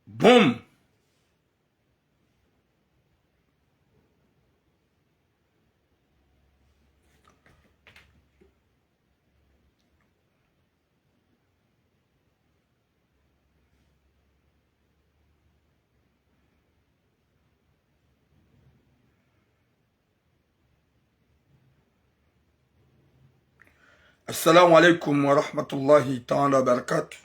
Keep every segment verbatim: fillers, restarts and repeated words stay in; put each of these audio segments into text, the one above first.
Boum. Assalamu alaikum wa rahmatullahi ta'ala wa barakatuh.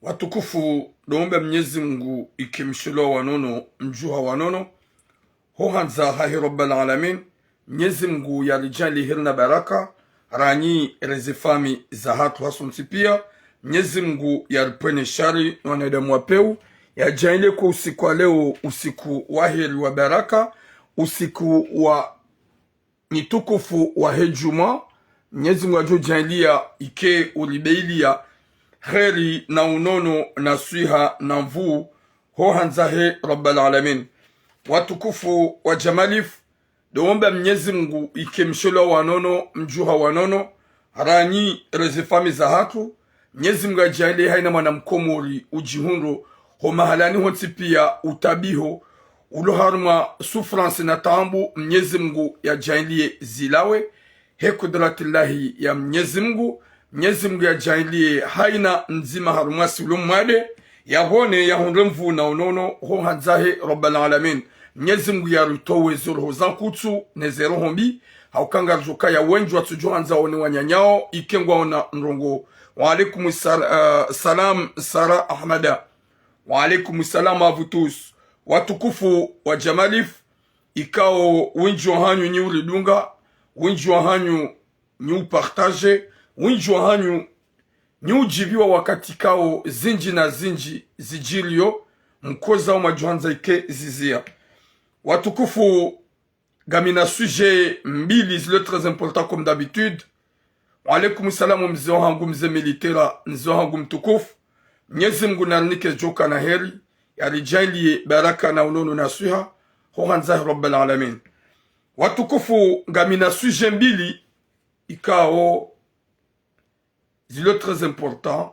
Watukufu, ndo womba Mnyezi Mngu ike mshilwa wa nono, mdjuha wa nono, ho handza hahe Rabbal Alamin. Mnyezi Mngu yaridjaanliye heri na baraka, ranyi ne ze famiyi zahatru hasontsi piya. Mnyezi Mngu yaripvwene shari no wanadamu wa pewu, yadjaanliye ko usiku wa leo usiku wa heri wa baraka, usiku wa nyi tukufu wahe djumwa. Mnyezi Mngu yadjo djaanliya ike uribeyiliya heri na unono na swiha na nvuu ho handza he Rabbal Alamin. Watukufu wa Jamalifu, ndo womba Mnyezi Mngu ike mshilwa wa nono, mdjuha wa nono, ranyi ne ze famiyi zahatru. Mnyezi Mngu yadjaanliye hayina mwana mkomori udjihundro ho mahalani hontsi piya utabiho, ulo harumwa souffrance na taabu, Mnyezi Mngu yadjaanliye zilawe he kudratillahi ya Mnyezi Mngu. Mnyezi Mngu yadjaanliye hayina mdzima harumwasi ulo mwade, yavone yahundre nvuu na unono ho handza he Rabbal Alamin. Mnyezi Mngu yaritowe ze roho za nkutsu ne ze roho mbi, hauka ngaridjo kaya wendji watsudjo handza wone wananyawo ike ngwaona ndrongoo. Wa alaikum sal-, eh, salam, Sara Ahmada. Wa alaikum salam à vous tous. Watukufu wa Jamalifu, ikao wendji wahanyu nyi uridunga, wendji wahanyu nyi upartage, wendji wahanyu nyi udjiviwa wakati ikao zindji na zindji zidjiriyo, mkoza umadjuhandza ike ziziya. Watukufu, ngamina sujet mbili zilo très important comme d'habitude. Wa alaikum salam mze wahangu, mze militaire, mze wahangu mtukufu. Mnyezi Mngu narinike djoka na heri, yaridjaanliye baraka na unono na swiha ho handza he Rabbal Alamin. Watukufu, ngamina sujet mbili ikao zilo très important.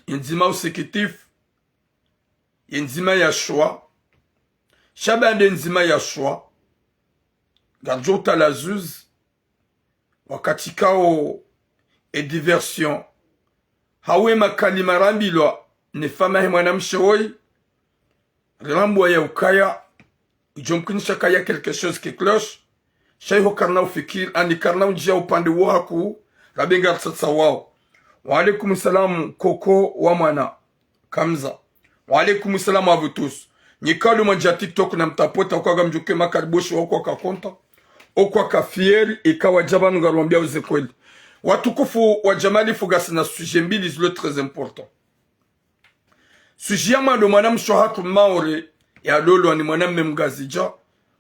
Ye ndzima usikitifu, ye ndzima ya shwa. Sha baanda ye ndzima ya shwa, ngaridjo utalazuzi wakati ikao ye diversion, hawu ye makalima rambilwa ne famiyi yahe mwanamshe woyi, rilambwa ya ukaya idjo mkinisha kaya quelque chose qui cloche. Sha iho karina ufikiri, ani karina udjiya upande wo hakuu, rabe ngaritsatsawao. Wa alaikum salam, koko wa mwana Kamza. Wa alaikum salam à vous tous. Nyi ikao mwandjiya TikTok na mtapota, okwa ngamdjo ke makariboshi, okwa ka content, okwa ka fier, ikao djapvanu ngarwambiao ze kweli. Watukufu wa Jamalifu, ngasina sujet mbili zilo très important. Sujet ya mwando, mwanamshe wahatru Maore, yalolwa ni mwanamme Mngazidja,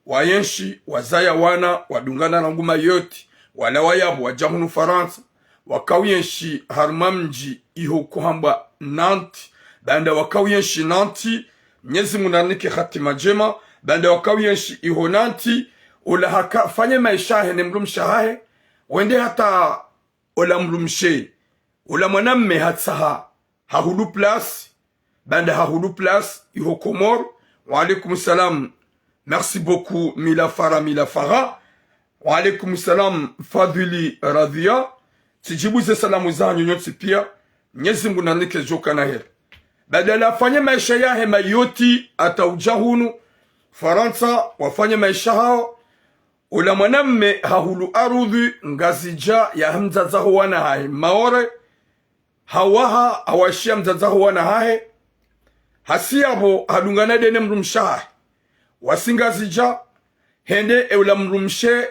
wayenshi, wazaya wana, wadungana rangu Mayotte, walawa yapvo wadja hunu Farantsa, wakauyenshi harumwa mdji iho uhambwa Nantes. Baanda wakauyenshi Nantes, Mnyezi Mngu narinike hatima ndjema. Baanda wakauyenshi iho Nantes, ola hakafanya maesha yahe ne mdrumshe wahahe, wende hata ola mdrumshe, ola mwanamme hatsaha hahulu place, baanda hahulu place iho Komori. Wa alaikum salam. Merci beaucoup, Mila Farah, Mila Farah. Wa alaikum salam, Fadhili Radhia. Tsidjibu ze salamu zahanyu nyontsi piya. Mnyezi Mngu narinike djoka na heri. Badala afanye maesha yahe Mayotte hata udja hunu Farantsa, wafanye maesha hawo. Ola mwanamme hahulu arudhi Ngazidja ya hamdzadzaho wana hahe Maore, hawaha, hawashiya mdzadzaho wana hahe, hasi yapvo hadungana de ne mdrumshe wahahe. Wasi Ngazidja, hende e ola mdrumshe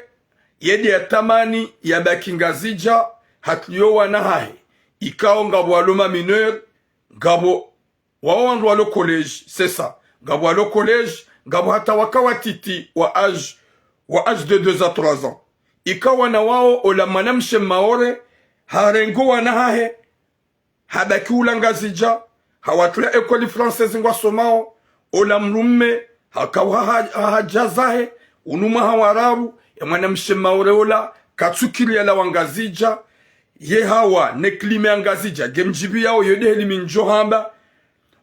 yede yatamani yabaki Ngazidja, hatiliyo wana hahe, ikao ngapvo walo ma mineurs, ngapvo wawo wandru walo collège, c'est ça. ngapvo walo collège, ngapvo hata waka watiti wa âge, wa âge de deux à trois ans. Ika wana wao, ola mwanamshe Maore, harenge wana hahe, habaki hula Ngazidja, hawatria école française ngwasomao, ola mdrume, haka uha-, ha-, ha-, hadja zahe, unu mwaha wa raru, ye mwanamshe Maore ola, katsukiri yalawa Ngazidja, ye hawa, ne climat ya Ngazidja, nge mdjipviyao, yo de heli mi ndjo hamba,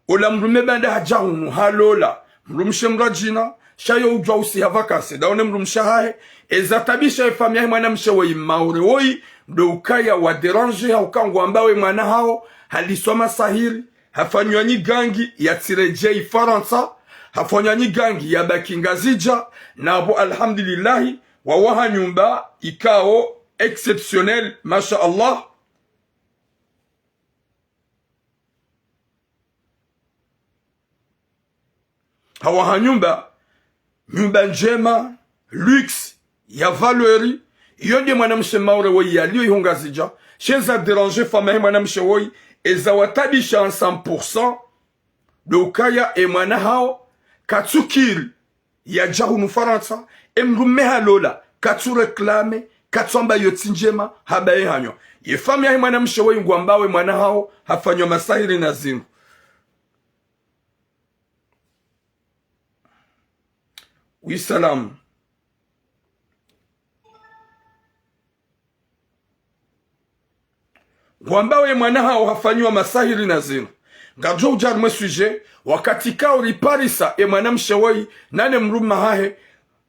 ola mdrume baanda hadja hunu, halola, mdrumshe mradjina, sha yo udjuwa usiha vacances, ndawo ne mdrumshe hahe, eza taabisha ye famiyi yahe mwanamshe woyi Maore woyi, ndo ukaya wa déranger, hauka ngwambao ye mwana hawo, haliswa masahiri, hafanywa nyigangi, yatsiredjei Farantsa, hafanywa nyigangi, yabaki Ngazidja, napvo alhamdulillahi, wawaha nyumba, ikao, exceptionnel, masha Allah. Hawaha nyumba, nyumba ndjema, luxe, ya valeur, iyo nde mwanamshe Maore woyi yalio iho Ngazidja, sha eza déranger famiyi yahe mwanamshe woyi, eza wataabisha en cent pour cent, ndo ukaya e mwana hawo, katsukiri, yadja hunu Farantsa, e mdrume halola, katsu réclamer, katsu amba yo tsi ndjema, haba ye hanywa. Ye famiyi yahe mwanamshe woyi ngwambao ye mwana hawo, hafanywa masahiri na zindru. Oui, salam. Ngwambao ye mwana hawo hafanywa masahiri na zindru. Ngaridjo udja harumwa e sujet, wakati kao riparisa e mwanamshe woyi, nane mdrume hahe,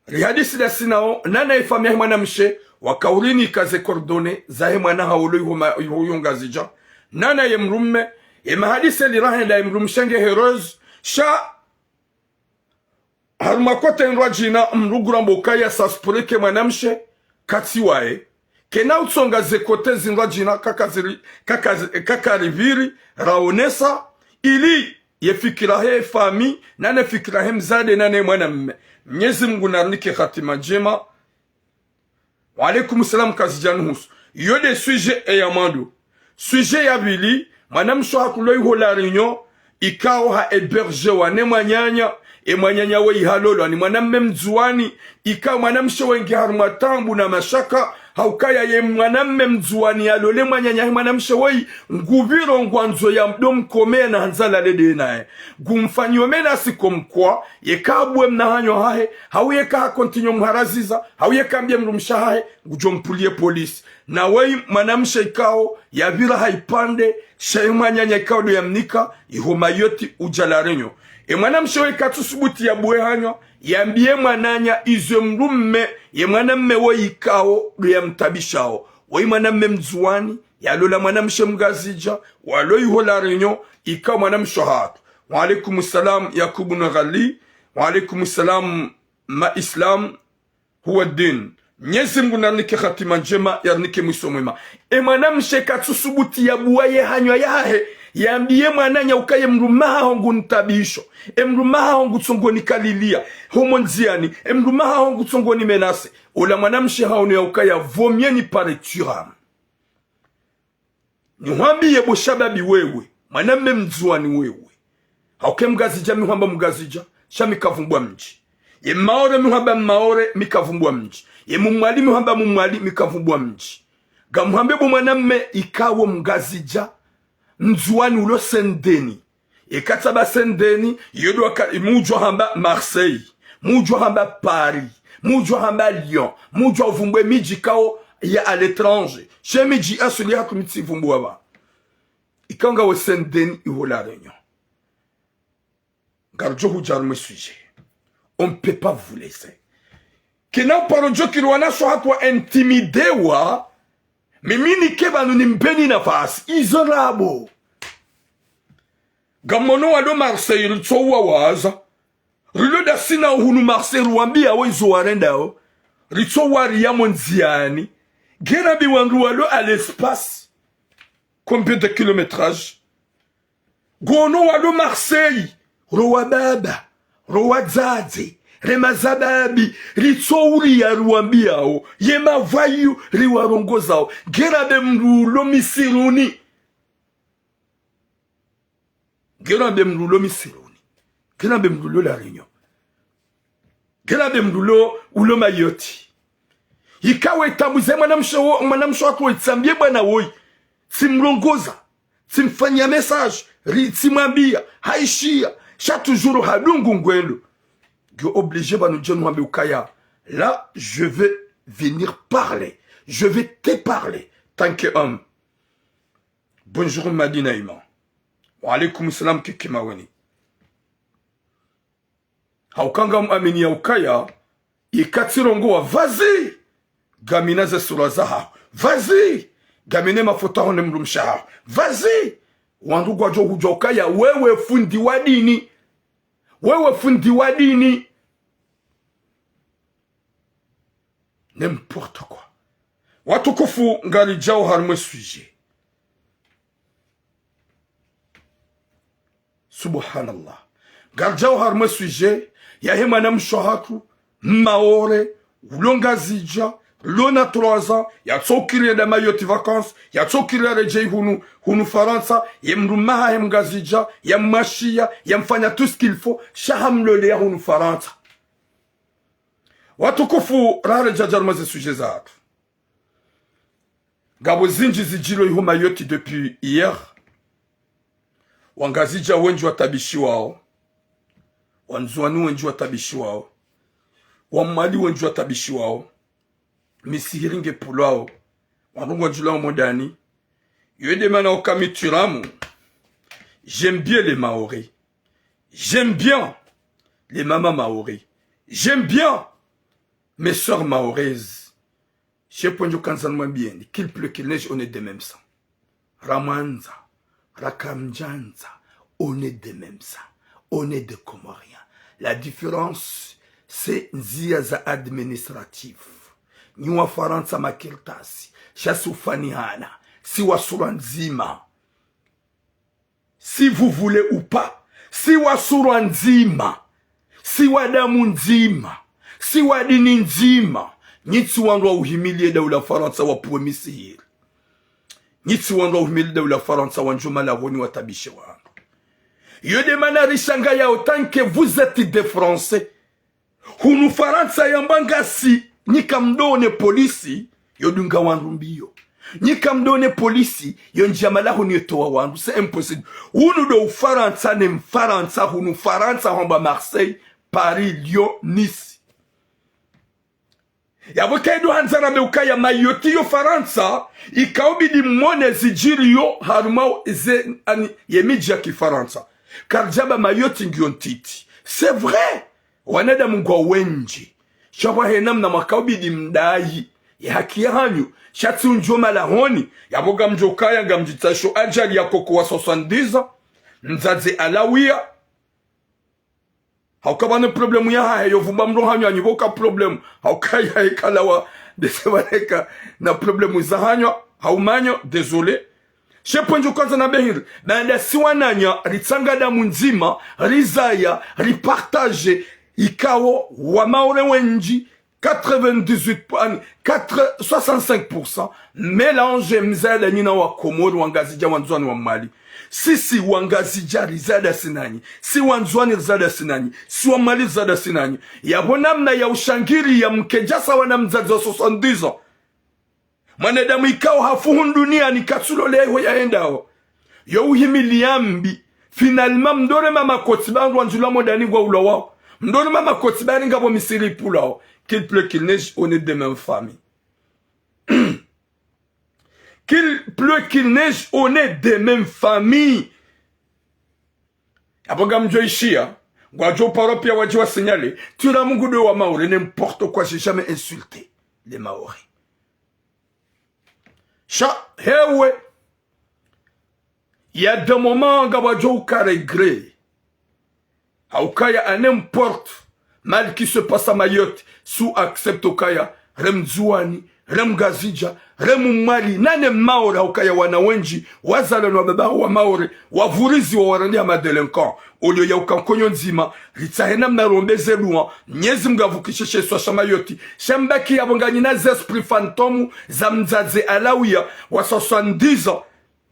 rihadisi ndasi nawo, nana ye famiyi yahe mwanamshe, waka urinika ze coordonnées zahe mwana hawo lo iho ma-, iho, iho Ngazidja. Nana ye mdrume, ye mahadisi eli rahenda ye mdrumshe nge heureuse, sha harumwa côté ndrwadjina, mdru ngurambao ukaya ça se pourrait que mwanamshe, katsi waye. Kena utsonga ze côté zindrwadjina, kakaziri-, kakazi-, kakaripviri, raonesa, ili ye fikira yahe famiyi, nane fikira yahe mdzadze, nane mwanamme. Mnyezi Mungu narinike hatima ndjema. Wa alaikum salam, kazidja nuhusu. Iyo nde sujet eya mwando. Sujet ya pvili, mwanamshe hakuu lo iho La Réunion, ikao ha hébergewa ne mwananya, e mwananya woyi halolwa ni mwanamme Mndzuwani, ikao mwanamshe woyi nge harumwa taabu na mashaka, ha ukaya ye mwanamme Mndzuwani yalole mwananya he mwanamshe woyi, ngupviro ngwandzo yamdo mkomeya na handza lale de naye. Ngumfanyo menace comme quoi, yeka abuwe mna hanyo hahe, hau yeka ha continuer mharaziza, hau yeka ambiye mdrumshe hahe, ngudjo mpvuliye polisi. Na woyi mwanamshe ikao, yapvira ha ipvandre, sha ye mwananya ikao ndo yamnika, iho Mayotte udja La Réunion. E mwanamshe woyi katsusubuti yabuwe hanyo, yambiye mwananya izo e mdrumme, ye mwanamme woyi ikao ndo yamtaabishao. Woyi mwanamme Mndzuwani, yalola mwanamshe Mngazidja, walo iho La Réunion, ikao mwanamshe hatru. Wa alaikum salam, Yakubu na Ghali. Wa alaikum salam, ma Islam. Huwa din. Mnyezi Mungu narinike hatima ndjema, yarinike mwiso mwema. E mwanamshe katsusubuti yabuwa ye hanyo yahahe, yambiye mwananya ukaya e mdrumme haho ngunitaabisho. E mdrumme haho ngutsongo nikaliliya homo ndziyani. E mdrumme haho ngutsongo nimenace. Ola mwanamshe haono ya ukaya vaut mieux nipare tu âme. Nihwambiye bo shababi wewe, mwanamme Mndzuwani wewe. Hauka e Mngazidja mi hwamba Mngazidja, sha mi kavumbwa mdji. Ye Mmaore mi hwamba Mmaore, mi kavumbwa mdji. Ye Mmwali mi hwamba Mmwali, mi kavumbwa mdji. Ngamhwambe bo mwanamme ikao Mngazidja, Mndzuwani ulo Saint-Denis. Eka tsamba Saint-Denis, iyo ndo waka-, mudjwa hamba Marseille, mudjwa hamba Paris, mudjwa hamba Lyon, mudjwa uvumbwe midji ikao ya à l'étranger. Sha e midji asuli yahatru mi tsivumbwa pvanu. Ikao ngawe Saint-Denis iho La Réunion. Ngarudjo hudja harumwa e sujet. On ne peut pas vous laisser. Kena uparo djo kiri wanashe hatru wa intimidewa, mimi nike pvanu nimpveni nafasi. Izo ndrabo. Ngamono walo Marseille ritso uwawaza. Rilo ndasi na hunu Marseille ruwambiyawo izo warendao. Ritso wariya mo ndziyani. Ngena mbi wandru walo à l'espace. Combien de kilométrage ? Ngono walo Marseille, ro wababa, ro wadzadze, re mazababi, ritso uriya riwambiyawo, ye mavwayu riwarongozao. Ngena mbi mdru ulo misiruni. Ngena mbi mdru ulo misiruni. Kena be mdru lo La Réunion. Kena be mdru lo ulo Mayotte. Ikawo etabu ze mwanamshe wo, mwanamshe wahatru wo itsambie bwana woyi. Tsimrongoza. Tsimfanya message. Ri, tsimwambia. Haishia. Sha toujours hadungu ngwendo. Ngiyo obligé pvanu ndjenu hambe ukaya. Là, je vais venir parler. Je vais te parler. Tant que homme. Bonjour Madina Iman. Wa alaykum salam Kiki Maweni. Hauka ngamwamini ya ukaya, ika tsirongowa, vas-y, ngamina ze sura zahaho, vas-y, ngamina mafoto yaho ne mdrumshe wahaho, vas-y. Wandru ngwadjo hudjuwa ukaya, wewe fundi wa dini. Wewe fundi wa dini. N'importe quoi. Watukufu, ngaridjao harumwa e sujet. Subhanallah. Ngaridjao harumwa e sujet yahe mwanamshe wahatru, Maore, ulo Ngazidja, ulo na trois ans, yatsoukiri yende Mayotte vacances, yatsoukiri yaredjei hunu, hunu Farantsa, ye mdrume wahahe Mngazidja, yamwashia, yamfanya tout ce qu'il faut, sha hamloleya hunu Farantsa. Watukufu, raha redjadja harumwa ze sujet zahatru. Ngapvo zindji zidjiriyo iho Mayotte depuis hier. Wangazidja wendji watabishiwao. Wandzuwani wendji watabishiwao. Wamwali wendji watabishiwao. Misihiri ngepvulwao. Wandru ngwandjilwao modani. Yo nde mana uka mi tsiramu. J'aime bien les Mahorais. J'aime bien les mamans mahorais. J'aime bien mes sœurs mahoraises. She pvondjo kandza nimwambieni, qu'il pleut, qu'il neige, on est de même sang. Ramwandza, rakamdjandza, on est de même sang. On est de Comoriens. La différence, c'est ndzia za administratif. Nyi Wafarantsa makartasi, sha si ufanihana, si wa sura ndzima. Si vous voulez ou pas, si wa sura ndzima, si wa damu ndzima, si wa dini ndzima, nyi tsi wandru wa uhimilie daula Farantsa wapvuwe misihiri. Nyi tsi wandru wa uhimilie daula Farantsa wandjo malahoni watabishe wandru. Yo nde mana rishangaya autant que vous êtes des Français. Hunu Farantsa yamba ngasi, nyi kamdone polisi, yo dunga wandru mbiyo. Nyi kamdone polisi, yo ndjia malahoni yo towa wandru. C'est impossible. Hunu ndo Ufarantsa ne Mfarantsa, hunu Farantsa hamba Marseille, Paris, Lyon, Nice. Yapvo kaidu handza rambe ukaya Mayotte yo Farantsa, ikaubidi mwone zidjiriyo harumwa ze, ani, ye midji ya Kifarantsa. Karidjamba Mayotte ngiyo ntiti. C'est vrai. Wanadamu ngwa wendji. Sha pvwahe namna mwakaubidi mdayi ye haki yahanyu. Sha tsi undjo malahoni. Yapvo ngamdjo kaya ngamdjitsasho adjali ya koko wa soixante-dix ans. Mdzadze Alawiya. Hauka pvanu problème yahahe yo vumba mdru hanyu anyi pvoka problème. Hauka yahe kalawa ndese pvaneka na problème zahanyu. Haumanyo, désolé. She pvondjo kandza na behiri. Baanda si wananya, ritsanga damu ndzima, rizaya, ripartage, ikawo, wa Maore wendji, quatre-vingt-dix-huit, ani, quatre, soixante-cinq pour cent, mélange mzaya da nyina wa Komori, Wangazidja, Wandzuwani, Wamwali. Sisi Wangazidja rizaya da sinanyi, si Wandzuwani rizaya da sinanyi, si Wamwali rizaya da sinanyi. Yapvo namna ya ushangiri ya mkedjasa wana mdzadze wa soixante-dix ans. Mwanadamu ikao hafu hunu duniani katsuloleya iho yaendao. Yo uhimili yambi. Finalement, mdorema makoti ba wandru wandjilwa modani ngwa ulwawao. Mdorema makoti ba ringapvo misihiri ipvulwao. Qu'il pleut, qu'il neige, on est de même famille. Qu'il pleut, qu'il neige, on est de même famille. Yapvo ngamdjo ishiya, ngwadjo paro piya wadji wa signaler, tira Mungu ndo wa Maore, n'importe quoi, j'ai jamais insulté les Maoris. Sha, hewe, il y a des moments ngapvwadjo uka regret. Haukaya à n'importe mal qui se passe à Mayotte, si u accepte ukaya, re Mndzuwani, re Mngazidja, re Mmwali, nane Mmaore, haukaya wana wendji, wazalwa no wababa wa Maore, wavuriziwa warendeha ma délinquants. Olio ya uka nkonyo ndzima, ritsahe namna rombe ze dua, Mnyezi Mngu avukishe she isiwa sha Mayotte, sha mbaki yapvo nganyina ze esprit fantôme za mdzadze Alawiya, wa soixante-dix ans,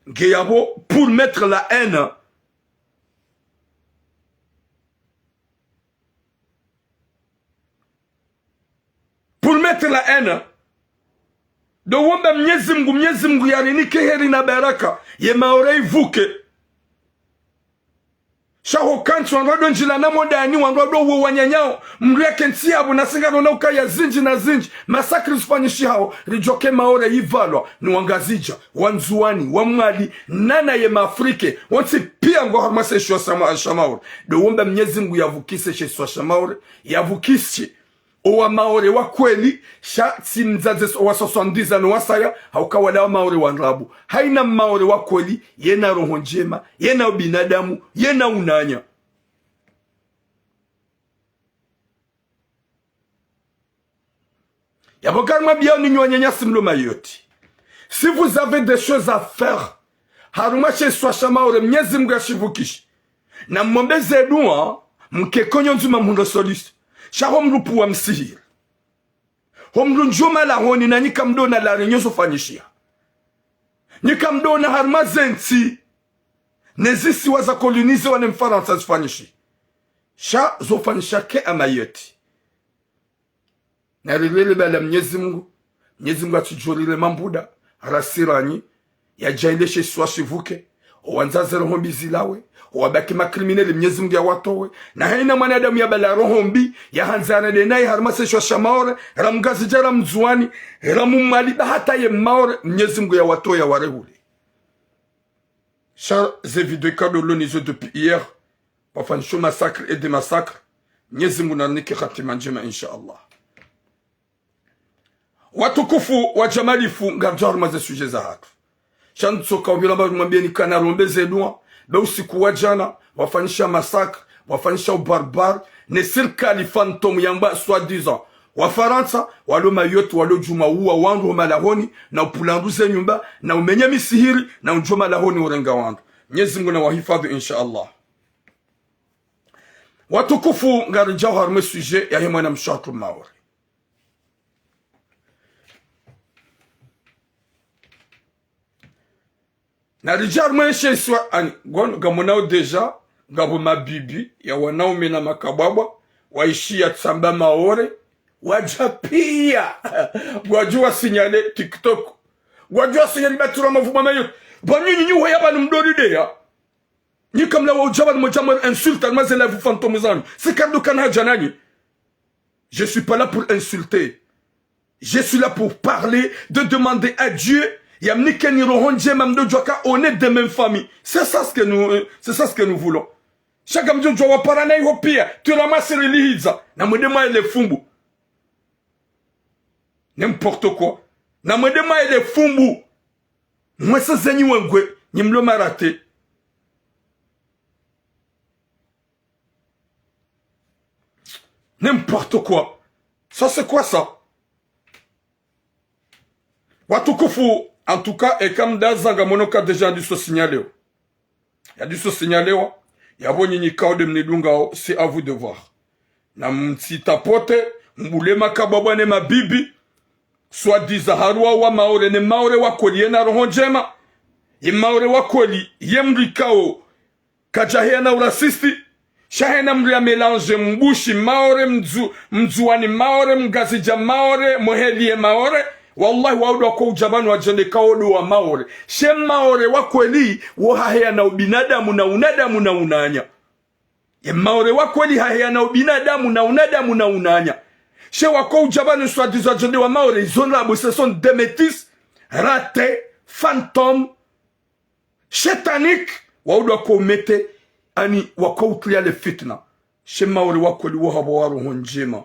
nge yapvo pour mettre la haine. mettre la haine. Ndo womba Mnyezi Mngu, Mnyezi Mngu yarinike heri na baraka, ye Maore ivuke. Sha ho kantsi wandru wado ndjila na modani, wandru wado wo wananyao, mndru yake ntsi yapvo na singa rona ukaya zindji na zindji, massacre zifanyishihao, ridjoke Maore yivalwa, ni Wangazidja, Wandzuwani, Wamwali, nana ye Maafrike, wontsi piya ngwao harumwa she isiwa sha Ma-, sha Maore. Ndo womba Mnyezi Mngu yavukishe she isiwa sha Maore, yavukishe owa Maore wa kweli, sha tsi mdzadze s-, wa soixante-dix ans no wasaya, hauka wala wa Maore wa ndrabo. Haina Maore wa kweli, yena roho ndjema, yena ubinadamu, yena unanya. Yapvo kari mwambiao ninyi wananyasi mlo Mayotte. Si vous avez des choses à faire, harumwa she isiwa sha Maore, Mnyezi Mngu yashivukishe. Na mmombe ze dua, mke konyo ndzima mhundre solution. Sha ho mndru pvwa msihiri. Ho mndru ndjo malahoni na nyi kamdona la Réunion zofanyishiha. Nyi kamdona harumwa ze ntsi. Ne zisiwa za colonisé wa ne Mfarantsa zifanyishiha. Sha zofanyishiha ke a Mayotte. Narilele bala Mnyezi Mngu, Mnyezi Mngu yatsidjorire mambuda, rasi ranyi, yadjaanlie she isiwa shivuke, owandza ze roho mbi zilawe, owabaki ma criminels Mnyezi Mngu yawatowe, na haina mwanadamu yabala roho mbi, yahandza yarende nayi harumwa she isiwa sha Maore, ra Mngazidja, ra Mndzuwani, ra Mmwali, ba hata ye Maore, Mnyezi Mngu yawatowe yawarehule. Sha ze vidéo kado lonizo depuis hier, pvafanyishiho massacre et des massacres, Mnyezi Mngu narinike hatima ndjema, insha Allah. Watukufu wa djamalifu, ngaridjo harumwa ze sujet zahatru. Sha ntsoka upvira mba mwambieni kana rombe ze dua, be usiku wa djana, wafanyisha massacre, wafanyisha ubarbare, ne sirikali fantôme yamba soi-disant Wafarantsa, walo Mayotte, walo djuma uwa wandru ho malahoni, na upvula ndru ze nyumba, na umenya misihiri, na undjo malahoni urenga wandru. Mnyezi Mngu nawahifadhwi, insha Allah. Watukufu, ngaridjao harumwa sujet yahe mwana mshe hatru Maore. Naridje harumwa she isiwa, ani, ngono, ngamonao déjà, ngapvo mabibi ya wanaume na makabwabwa, waishiya tsamba Maore, wadja piya. Ngwadjo wa signaler TikTok. Ngwadjo wa signaler batru wa mavumba mayo. Ba nyinyi nyuho ya pvanu mdori deya. Nyi kamlawa udja pvanu mdja mwe insulte, harumwa ze live fantôme zanyu. Si kari ndo kana hadja nanyi. Je suis pas là pour insulter. Je suis là pour parler, de demander à Dieu, yamnikeni roho ndjema mdodjo ka honnête de même famille. C'est ça ce que nous, euh, c'est ça ce que nous voulons. Sha ngamdjo djuwa wapara na iho piya, tula masiri lihidza, na mwende mwaye le fumbu. N'importe quoi. Na mwende mwaye le fumbu. Mwese zenyi wengwe, nyi mlo marate. N'importe quoi. Ça, c'est quoi ça ? Watukufu, en tout cas, eka mdaza ngamono ka déjà yadiso signalewa. Yadiso signalewa, yapvo nyinyi kao de mnidungao, c'est à vous de voir. Na mtsitapote, mbule makabwabwa ne mabibi, soi-disant harumwa wa Maore, ne Maore wa kweli yena roho ndjema, ye Maore wa kweli ye mdru ikao kadjaheya na urasisti, sha hena mdru ya mélange Mbushi Maore, Mdzu-, Mndzuwani Maore, Mngazidja Maore, Mweheli ye Maore. Wallahi, wao ndo wako udja pvanu wadjende kao ndo wa Maore. She Maore wa kweli, wo haheya na ubinadamu na unadamu na unanya. Ye Maore wa kweli haheya na ubinadamu na unadamu na unanya. She wako udja pvanu soi-disant wadjende wa Maore, izo ndrabo, ce sont des métis, ratés, fantômes, shetanique, wao ndo wako umete, ani wako utria le fitna. She Maore wa kweli wo hapvo wa roho ndjema.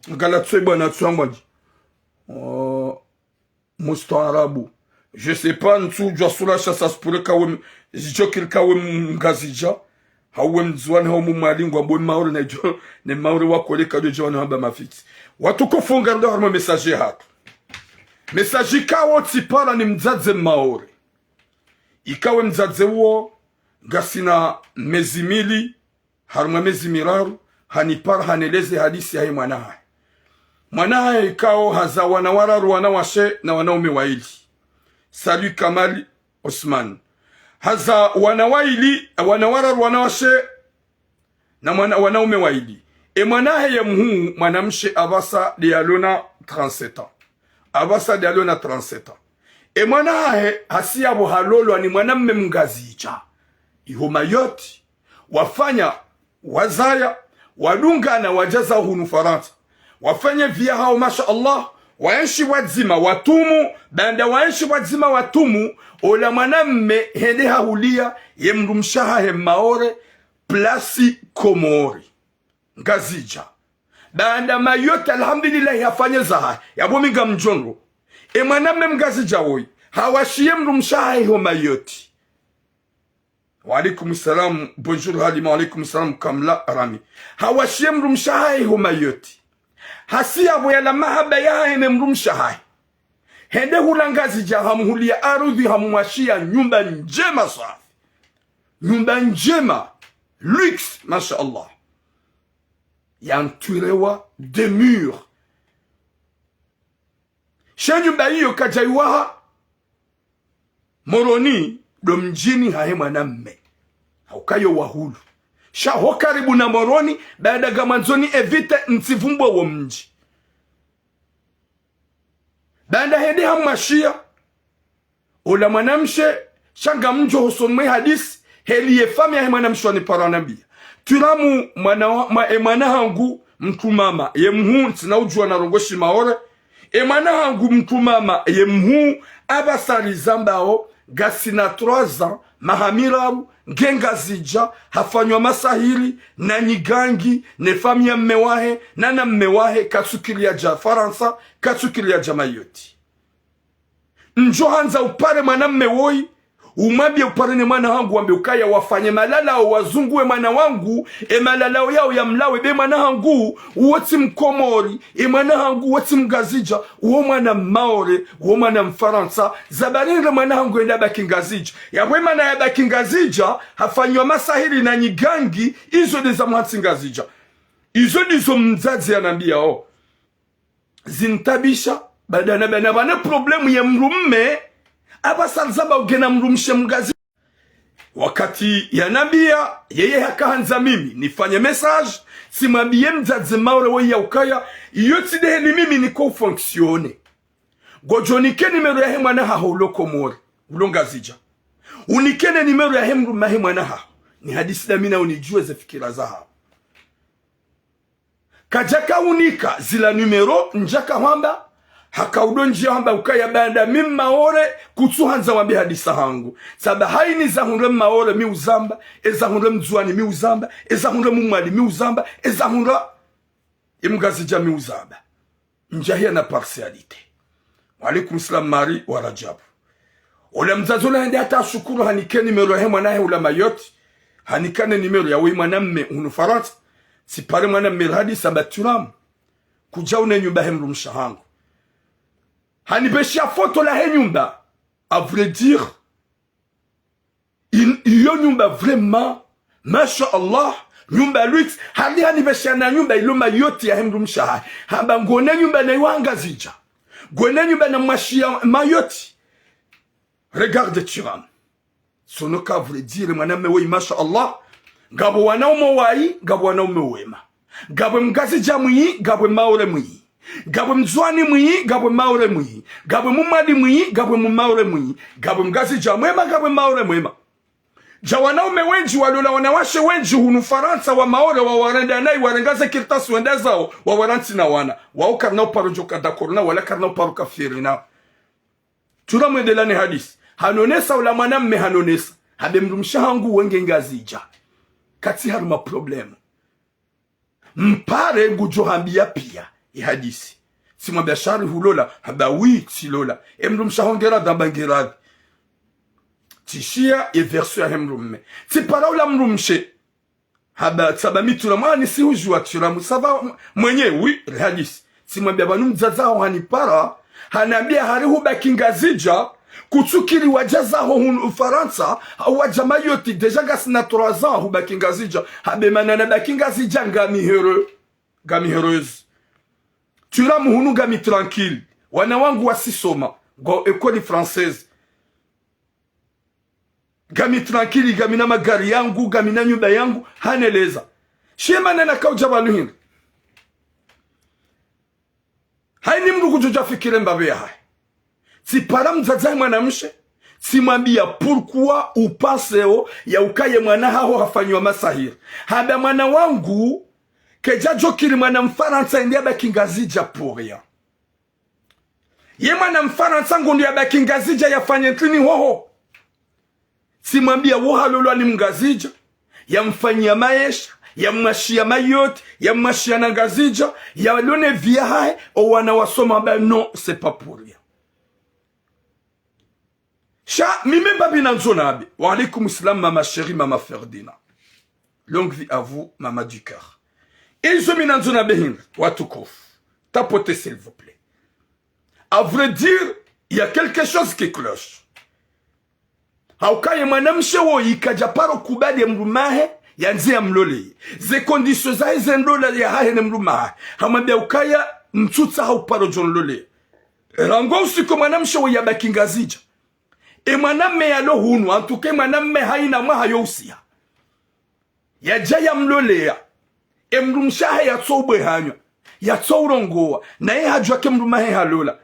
Ngala tswe bwana tswangwaji. Oh, mustaarabu. Je sais pas, ntsu djwa sura sha ça se pourrait kawe m-, zidjokiri kawe m-, Mngazidja. Hauwe Mndzuwani, hauwe Mmwali, ngwambo Maore na idjo, ne Maore wa kweli kadjo djuwa no hamba mafitsi. Watukufu, ngarendo harumwa message hatru. Message ikao tsipara ni mdzadze Maore. Ikawe mdzadze uwo, ngasina mezi mili, harumwa mezi miraru, hanipara haneleze hadisi yahe mwana hahe. Mwana hahe ikao haza wana wararu wanawashe na wanaume waili. Salut Kamal Osman. Haza wana waili, wana wararu wanawashe na mwana, wanaume waili. E mwana hahe ye mhuu, mwanamshe apvasa de yalo na trente-sept ans. Apvasa de yalo na trente-sept ans. E mwana hahe hasi yapvo halolwa ni mwanamme mngazidja. Iho Mayotte, wafanya, wazaya, wadungana, waja zao hunu Farantsa. Wafanye vie yahao, masha Allah, waenshi pvwadzima, watumu, baanda waenshi pvwadzima watumu, ola mwanamme hende hahulia ye mdrumshe wahahe Maore, place Komori. Ngazidja. Baanda Mayotte, alhamdulillahi, hafanye zahahe, yapvo mi ngamdjo ndro. E mwanamme mngazidja woyi, hawashiye mdrumshe wahahe iho Mayotte. Wa alaikum salam, bonjour Halima, wa alaikum salam Kamla Rami. Hawashiye mdrumshe wahahe iho Mayotte. Hasi yapvo yala mahaba yahahe ne mdrumshe wahahe. Hende hula Ngazidja, hamhulia ardhwi, hamwashiya nyumba ndjema swafi. Nyumba ndjema. Luxe, masha Allah. Yantwirewa de mur. She nyumba iyo kaja iwaha Moroni, ndo mdjini hahe mwanamme. Hauka yo wahulu. Sha ho karibu na Moroni, baanda ngamwandzo ni éviter ntsivumbwe wo mdji. Baanda hende hamwashiya, ola mwanamshe, sha ngamdjo hosoni mwe hadisi, heli ye famiyi yahe mwanamshe wanipara wanambia. Twiramu mwana wa, mwa, e mwana hangu mtrumama, ye mhuu, ntsina udjua narongoa shi Maore. E mwana hangu mtrumama, ye mhuu, apvasa rizambao, ngasina trois ans, maha miraru, nge Ngazidja, hafanywa masahiri, na nyigangi, ne famiyi ya mme wahe, na na mme wahe, katsukiri yaja Farantsa, katsukiri yaja Mayotte. Ndjo handza upare mwanamme woyi, umwambie upare ne mwana hangu, wambe ukaya wafanye malalao, wazunguwe mwana wangu, e malalao yao yamlawe, be mwana hangu, uwo tsi Mkomori, e mwana hangu, uwo tsi Mngazidja, uwo mwana Mmaore, uwo mwana Mfarantsa, zabarindre mwana hangu yende yabaki Ngazidja. Yapvo e mana yabaki Ngazidja, hafanywa masahiri na nyigangi, izo nde za mwantsi Ngazidja. Izo ndizo mdzadze yanambiao. Zintabisha, baanda na baanda pvane problème ye mdrumme, apvasa rizamba ugena mdrumshe Mngazi. Wakati yanambia, yeye hakahandza mimi nifanye message, tsimwambie mdzadze Maore woyi ya ukaya, iyo tsi ndeheli mimi niko fonctionner. Ngodjo nike numéro yahe mwana haho ulo Komori, ulo Ngazidja. Unike ne numéro yahe mdrumme wahe mwana haho. Nihadisi dami na unidjue ze fikira zahaho. Kadjaka unika zila numéro, ndjaka hwamba, haka udo ndjia hwamba ukaya baanda mi Mmaore, kutsuhandza wambe hadisi zahangu. Tsamba haini zahundre Mmaore mi uzamba, ezahundre Mndzuani mi uzamba, ezahundre Mmwali mi uzamba, ezahundre Mngazidja mi uzamba. Ndjahia na partialité. Wa alaikum salam Mari wa Rajabu. Ola mdzadze ola hende hata hashukuru hanike numéro yahe mwana hahe ula Mayotte. Hanika ne numéro ya woyi mwanamme hunu Farantsa. Tsipare mwanamme rahadisi hamba Twiramu. Kudja une nyumba he mdrumshe wahangu. Hanipveshia photo lahe nyumba. À vrai dire, in-, iyo nyumba vraiment, masha Allah, nyumba luxe, hali hanipveshia na nyumba ilo Mayotte yahe mdrumshe wahahe. Hamba ngone nyumba na iwa Ngazidja. Ngone nyumba na mwashia Mayotte. Regarde Twiramu. Sono ka vrai dire mwanamme woyi, masha Allah. Ngapvo wanaume wayi, ngapvo wanaume wema. Ngapvo Mngazidja mwiyi, ngapvo Mmaore mwiyi. Ngapvo Mndzuani mwiyi, ngapvo Mmaore mwiyi. Ngapvo Mmwali mwiyi, ngapvo Mmaore mwiyi. Ngapvo Mngazidja mwema, ngapvo Mmaore mwema. Dja wanaume wendji walola wanawashe wendji hunu Farantsa wa Maore wawarenda nayi, warenga ze kartasi wenda zawo, wawarantsi na wana. Wawo karina uparo djoka d'accord nawo, wala karina uparo kafiri nawo. Twiramu hwendelea ne hadisi. Hanonesa ula mwanamme hanonesa. Hambe mdrumshe wahangu wenge Ngazidja. Katsi haruma problème. Mpare ngudjo hambia pia ye hadisi. Tsimwambia shari hulola, hamba oui, tsilola. E mdrumshe waho nge radhi, hamba nge radhi. Tsishia ye version yahe mdrumme. Tsipara ula mdrumshe. Hamba tsamba mi Twiramu, ah, nisi hudjua Twiramu, ça va, mwenye, oui, rihadisi. Tsimwambia pvanu mdzadze waho hanipara, hanambia hari hubaki Ngazidja, kutsukiri waja zaho hunu Farantsa, hau waja Mayotte, déjà ngasina trois ans hubaki Ngazidja, hambe mana nabaki Ngazidja ngami heureux, ngami heureuse. Twiramu hunu ngami tranquille, wana wangu wasisoma, ngwao école française. Ngami tranquille, ngamina magari yangu, ngamina nyumba yangu, haneleza. Shemana nakaudja pvanu hindri. Hayini mdru kudjodja fikiri mbapvi yahahe. Tsipara mdzadze wahe mwanamshe, tsimwambia pourquoi upenseo ya ukaya ye mwana haho hafanyiwa masahiri. Hamba mwana wangu, kedjadjokiri mwana Mfarantsa yende yabaki Ngazidja pour rien. Ye mwana Mfarantsa ngundru yabaki Ngazidja yafanye ntsini hoho. Tsimwambia wo halolwa ni Mngazidja, yamfanyia maesha, yamwashia Mayotte, yamwashia na Ngazidja, yalone vie yahahe, owana wasoma, ben non, c'est pas pour rien. Sha, mimi mbapvi nandzo nambe. Wa alaykum salam, mama chérie, mama Ferdina. Longue vie à vous, mama du cœur. Izo mi nandzo nambe hindri, watukufu. Tapotez, s'il vous plaît. À vrai dire, il y a quelque chose qui cloche. Hauka ye mwanamshe woyi kadja paro kubali ye mdrume wahe yandze yamlole. Ze conditions zahe ze ndola yahahe ne mdrume wahe. Hamwambia ukaya ntsutsaha uparo djo nlole. Rangu usiku mwanamshe woyi yabaki Ngazidja. E mwanamme yalo hunu, en tout cas e mwanamme hayina mwaha yo usiha. Yadja yamloleya. E mdrumshe wahe yatso ubwe hanywa. Yatso urongowa. Naye hadjuwa ke mdrume wahe halola.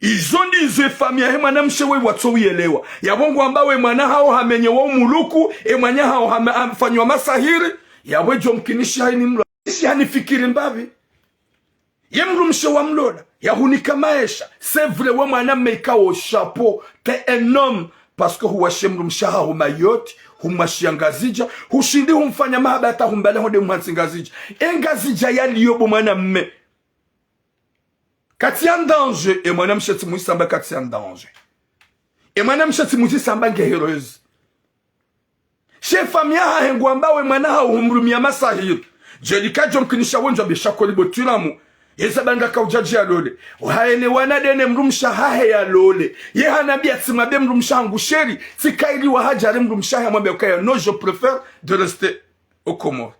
Izo ndizo e famiyi yahe mwanamshe woyi watso uyelewa. Yapvo ngwambao e mwana hawo hamenyewa umuluku, e mwana hawo hame-, hafanyiwa masahiri. Yapvo idjo mkinishiha hayini mdru. Ishi hanifikiri mbapvi. Ye mdrumshe wamlola, yahunika maesha. C'est vrai, we mwanamme ikao chapeau, t'es un homme. Parce que huwashe mdrumshe wahaho Mayotte, humwashia Ngazidja, hushindi humfanya mahaba hata humbale honde mhantsi Ngazidja. E Ngazidja yaliyo bo mwanamme. Kati ya danger, e mwanamshe tsimuzisa amba kati ya danger. E mwanamshe tsimuzisa amba nge heureuse. She famiyi yahahe ngwambao e mwana hawo humrumia masahiri. Djeli kadjo mkinisha wendji wa besha koli bo twiramu. Yeza banga kaudjadji yalole. Haelewana de ne mdrumshe wahahe yalole. Ye hanambia tsimwambe mdrumshe wahangu chéri. Tsikairi wahadja hari mdrumshe wahahe hamwambia ukaya non, je préfère de rester aux Comores.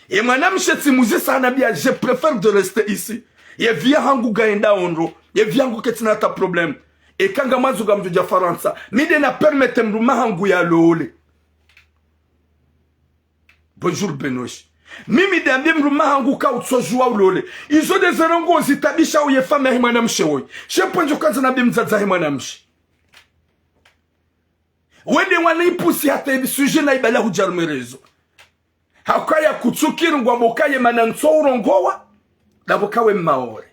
Ye mwanamshe tsimuzisa hanambia je préfère de rester ici. Ye vie yahangu ngayendao ndro. Ye vie yahangu ketsina hata problème. Eka ngamwandzo ngamdjodja Farantsa. Mi de na permettre mdrume wahangu yalole. Bonjour Benoît. Mimi de nambe mdrume wahangu kautsodjuwa ulole. Izo de ze ndrongoo zitabishao ye famiyi yahe mwanamshe woyi. She pvendjo kandza nambe mdzadze wahe mwanamshe. Wende wana ipusi hata ibi sujet na ibala hudja harumwa réseau. Haukaya kutsukiri ngwambo ukaya ye mana ntso urongowa, ndapvo kawe Mmaore.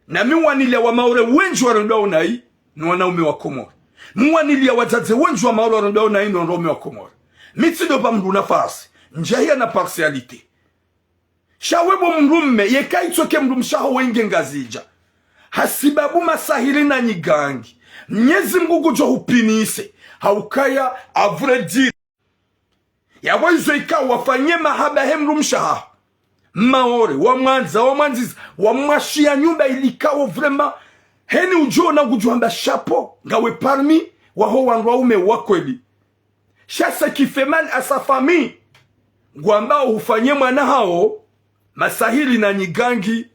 Na mi waniliya Wamaore wendji warendwao nayi, no wanaume wa Komori. Mi waniliya wadzadze wendji Wamaore warendwao nayi, no wanaume wa Komori. Mi tsidopva mdru nafasi, ndjahiya na partialité. Sha we bo mdrume, yeka itsoke mdrumshe waho wenge Ngazidja. Hasibabu masahiri na nyigangi. Mnyezi Mngu ngudjo hupinise. Haukaya, à vrai dire. Yapvo izo ikao wafanye mahaba he mdrumshe wahaho. Mmaore, wamwandza, wamwandziza, wamwashiya nyumba ilikao vraiment. Heni udjo ona ngudjo hamba chapeau, ngawe parmi waho wandru waume wa kweli. Sha ce qui fait mal à sa famille. Ngwambao hufanye mwana hawo masahiri na nyigangi.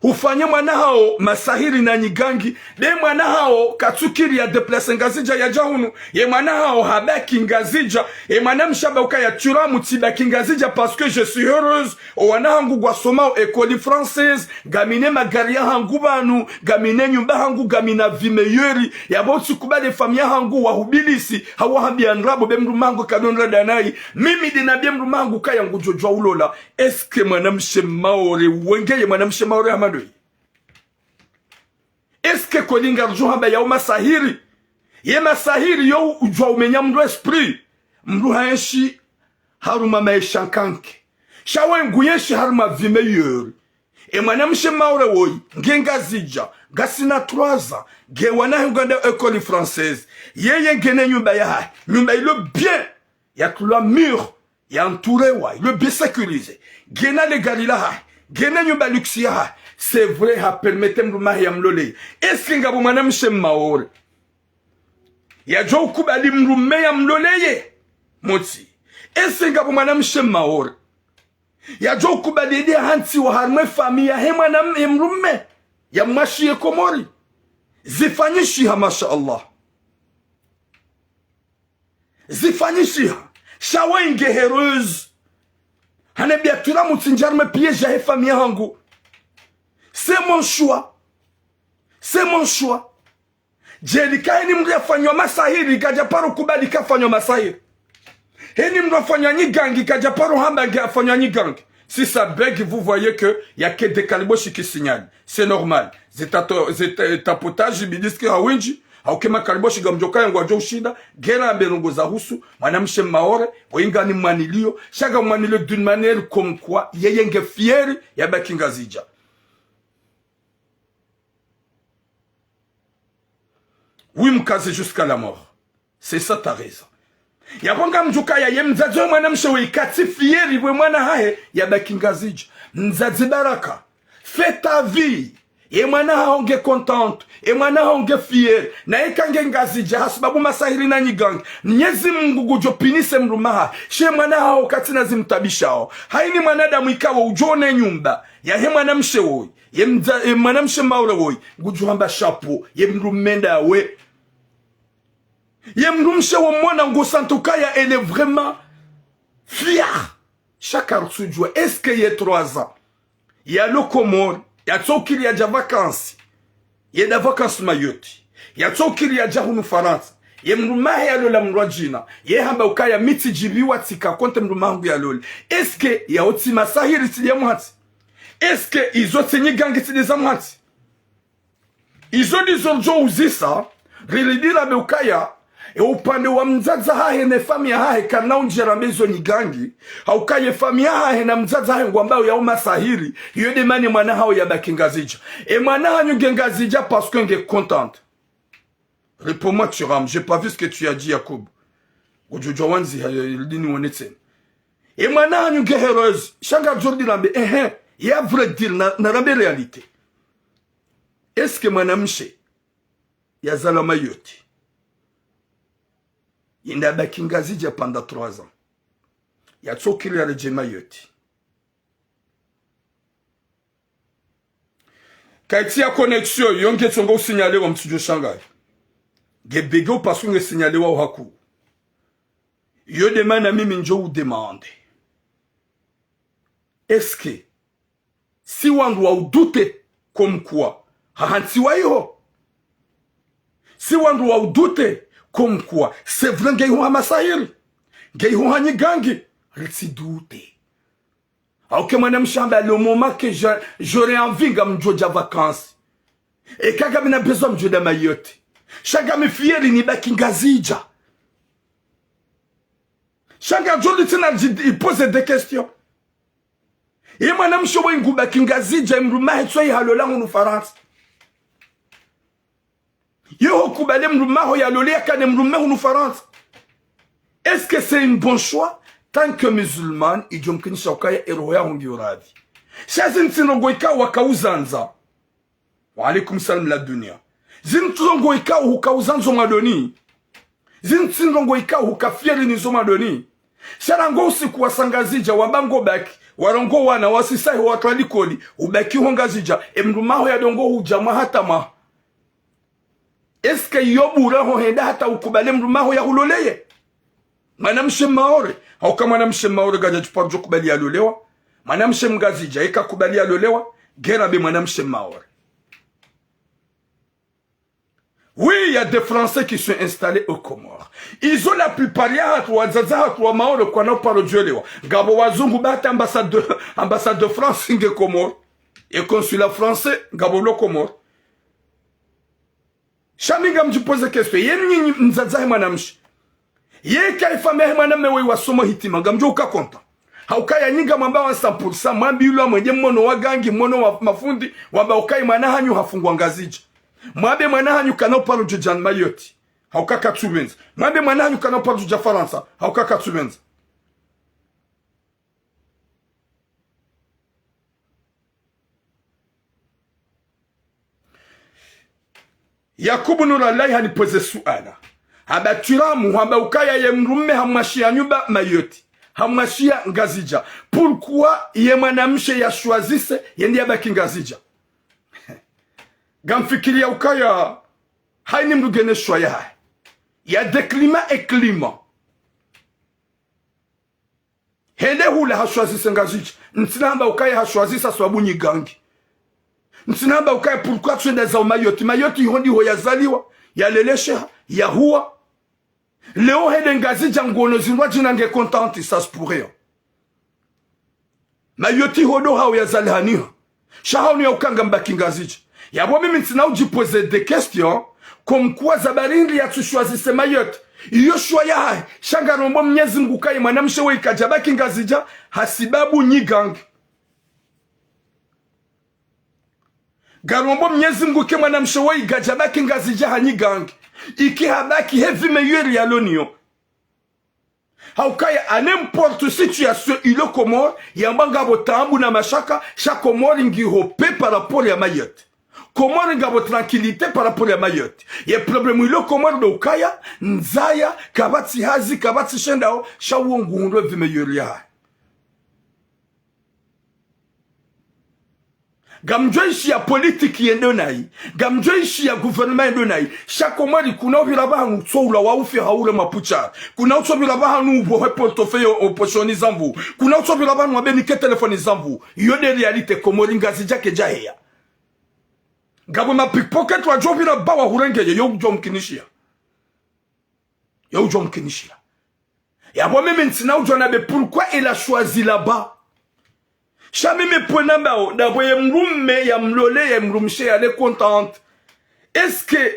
Hufanye mwana hawo masahiri na nyigangi. Be mwana hawo katsukiri ya déplacer Ngazidja yadja hunu. Ye mwana hawo habaki Ngazidja. Ye mwanamshe hamba ukaya twiramu tsibaki Ngazidja parce que je suis heureuse. Owana wahangu ngwasomao école française, ngamina magari yahangu pvanu, ngamina nyumba yahangu, ngamina vie meilleure, yapvo tsikubali famiyi yahangu wahubilisi, hawahambia ndrabo be mdrume wahangu kadondra danayi, mimi de nambe mdrume wahangu kaya ngudjodjuwa ulola, est-ce que mwanamshe Mmaore, wengeye mwanamshe Mmaore hama ndoyi? Est-ce que kweli ngaridjo hamba yao masahiri? Ye masahiri yo udjuwa umenya mdru esprit. Mdru haenshi harumwa maesha nkanke. Sha we nguyenshi harumwa vie meilleure. E mwanamshe Mmaore woyi, nge Ngazidja, ngasina trois ans, nge wana wahe ngwendao école française. Yeye ngena nyumba yahahe, nyumba ilo bien. Yatulwa mur, ya entouréwa, ilo bien sécurisé. Ngena le gari lahahe, ngena nyumba luxe yahahe. C'est vrai, ha permettre mdrume wahe yamlole. Est-ce que ngapvo mwanamshe Mmaore yadjo ukubali mdrume yamloleye? Motsi. Est-ce que ngapvo mwanamshe Mmaore yadjo ukubali ede hantsiwa harumwa e famiyi yahe mwana m-, ye mdrume yamwashiye Komori? Zifanyishiha, masha Allah. Zifanyishiha. Sha waye nge heureuse. Hanambia Twiramu tsi ndjarime piège yahe famille yahangu. C'est mon choix. C'est mon choix. Djeli ka heni mndru yafanywa masahiri, kadja paro kubali kafanywa masahiri. Heni mndru yafanywa nyigangi, kadja paro hamba nge hafanywa nyigangi. Si ça bug, vous voyez que y a que des kaliboshi qui signalent. C'est normal. Zeta to-, zeta, tapotage, bidiski ha windji, hauka ye makaliboshi ngamdjo kaya ngwadjo ushinda, ngera ambe ndrongoo zahusu mwanamshe Mmaore, woyi ngani mwanilio, sha ngamwanilio d'une manière comme quoi, yeye nge fier ya baki Ngazidja. Oui, mkazi, jusqu'à la mort. C'est ça ta raison. Yapvo ngamdjo kaya ye mdzadze we mwanamshe woyi katsi fier we mwana hahe ya baki Ngazidja. Mdzadze Baraka, fais ta vie. Ye mwana haho nge content, ye mwana haho nge fier. Na yeka nge Ngazidja, hasibabu masahiri na nyigangi, Mnyezi Mungu ngudjo punir ye mdrume hahe. Sha ye mwana haho katsina zimtabishao. Hayini mwanadamu ikao udjo ona ye nyumba yahe mwanamshe woyi, ye mdza-, ye mwanamshe Mmaore woyi, ngudjo hamba chapeau, ye mdrume ndawe. Ye mdrumshe wo mwana ngo sentir ukaya elle est vraiment fière. Sha karutsudjua, est-ce que ye trois ans yalo Komori, yatsokiri yadja vacances, yenda vacances Mayotte, yatsokiri yadja hunu Farantsa, ye mdrume hahe yalola mndru wa djina, ye hamba ukaya mi tsidjiviwa tsika contre mdrume hangu yalole. Est-ce que yawo tsi masahiri tsi nde ya mwatsi? Est-ce que izo tsi nyigangi tsi nde za mwatsi? Izo ndizo ridjo uzisa, riri dira be ukaya, ye upande wa mdzadze hahe ne famille yahahe kana undjia rambe izo nyigangi, hauka ye famille yahahe na mdzadze hahe ngwambao yawo masahiri, iyo nde mana ye mwana hawo ya baki Ngazidja. Ye mwana hanyu nge Ngazidja parce que nge content. Réponds-moi, Thuram, j'ai pas vu ce que tu as dit, Yacoub. Ngudjo djua wandzi, eh, dini wonetseni. Ye mwana hanyu nge heureuse, sha ngamdjo dira mbe, eh, eh, ya vrai dire, na, na rambe réalité. Est-ce que mwanamshe yazalwa Mayotte, yende yabaki Ngazidja pendant trois ans, yatsokiri yaredjei Mayotte, kayitsi ya connexion, yo nge tsongo usignalé wa mtsudjo shangayi. Nge bugé parce que nge signalé wa uhaku. Yo nde mana mimi ndjo udemandé. Est-ce que si wandru wa udouter comme quoi, hahantsiwa iho. Si wandru wa udouter comme quoi, c'est vrai, nge iho ha masahiri, nge iho ha nyigangi, ritsi douter. Hauka ye mwanamshe hamba, le moment que je, j'aurai envie ngamdjo dja vacances. Eka ngamina besoin ngamdjo enda Mayotte. Sha ngami fier nibaki Ngazidja. Sha ngamdjo ditsina dji-, poser des questions. Ye mwanamshe woyi ngu baki Ngazidja, ye mdrume hahe tsi woyi halola hunu Farantsa. Ye ho kubali mdrume haho yalole yakane mdrume hunu Farantsa. Est-ce que c'est un bon choix? Tant que musulmane, idjo mkinisha ukaya ye roho yaho ngiyo radhi. Sha zinu tsi ndrongoo ikao wakauzandza. Wa alaikum salam la dunia. Zinu tsi ndrongoo ikao hukauzandzo mwadoni. Zinu tsi ndrongoo ikao huka fier nizo mwadoni. Sha rangu usiku wasa Ngazidja, wamba ngo baki, warongoa wana, wasisa iho, watwaa likoli, ubaki ho Ngazidja, ye mdrume haho yadongo hudja mwaha hata mwaha. Est-ce que yo bure ho hwenda hata ukubali mdrume haho yahuloleye? Mwanamshe Mmaore, hauka mwanamshe Mmaore kadja djiparo djo kubali yalolewa. Mwanamshe Mngazidja, yeka kubali yalolewa, ngera be mwanamshe Mmaore. Oui, il y a des Français qui sont installés aux Comores. Izo la plupart ya hatru, wadzadze hatru wa Maore kwana uparo djuelewa. Ngapvo wazungu ba hata ambassade de, ambassade de France nge Comores. Ye consulat français ngapvo lo Comores. Sha mi ngamdji poser question. Ye nyinyi mdzadze he mwanamshe, yeka ye famille yahe mwanamme woyi wasoma hitima, ngamdjo uka content? Hauka ya nyinyi ngamwamba wa cent pour cent, mwambilwa mwendje mwono wagangi, mwono wa mafundi, wamba ukaya ye mwana hanyu hafungwa Ngazidja. Mwambe mwana hanyu kana uparo djo dja Mayotte, hauka katsupvendza. Mwambe mwana hanyu kana uparo djo dja Farantsa, hauka katsupvendza. Yakubu Nuralayi hanipoze suala. Hamba Twiramu, hamba ukaya ye mdrume hamwashiya nyumba Mayotte, hamwashiya Ngazidja. Pourquoi ye mwanamshe ya choisisse yende yabaki Ngazidja? Ngamfikiriya ukaya hayini mdru ngena choix yahahe. Il y a des climats et climats. Hende hula ha choisir Ngazidja. Ntsina hamba ukaya ha choisir sababu nyi gangi. Ntsina hamba ukaya pourquoi tswenda zao Mayotte. Mayotte iho ndiho yazaliwa, yalelesheha, yahuwa. Leo hende Ngazidja nguono zindru djina nge contente, ça se pourrait. Mayotte iho ndo hao yazalihaniha. Sha hao ni ya ukaya ngambaki Ngazidja. Yapvo mimi ntsina udji poser des questions, comme quoi sababu hindri yatsu choisir Mayotte. Iyo choix yahahe. Sha ngarombo Mnyezi Mngu ukaya mwanamshe we kadja baki Ngazidja, ha sibabu nyi gangi. Ngarombo Mnyezi Mngu ike mwanamshe we kadja baki Ngazidja ha nyi gangi. Ike habaki he vie meilleure yalo nayo. Ha ukaya à n'importe situation ilo Komori, yamba ngapvo taabu na mashaka, sha Komori ngiho paix par rapport ya Mayotte. Komori ngapvo tranquillité par rapport ya Mayotte. Ye problème ilo Komori ndo ukaya, ndzaya, kapvatsi hazi, kapvatsi shendao, sha uwo nguhundro vie meilleure yahahe. Ngamdjo ishiya politique yendo nayi. Ngamdjo ishiya gouvernement yendo nayi. Sha Komori kuna upvira pvahanu utso ula wa ufi haure mapuchar. Kuna utso pvira pvahanu upvohe portefeuille o poshoni za nvu. Kuna utso pvira pvahanu wabenike telefoni za nvu. Iyo nde réalité Komori Ngazidja kedjaheya. Ngapvo ma pickpocket wadjo pvira pvawa hurengeye yo udjo mkinishiya. Yo udjo mkinishiya. Yapvo mimi ntsina udjo nambe pourquoi il a choisi là-bas. Sha mimi pvo nambao, ndapvo ye mdrume yamlole, ye mdrumshe yale contente. Est-ce que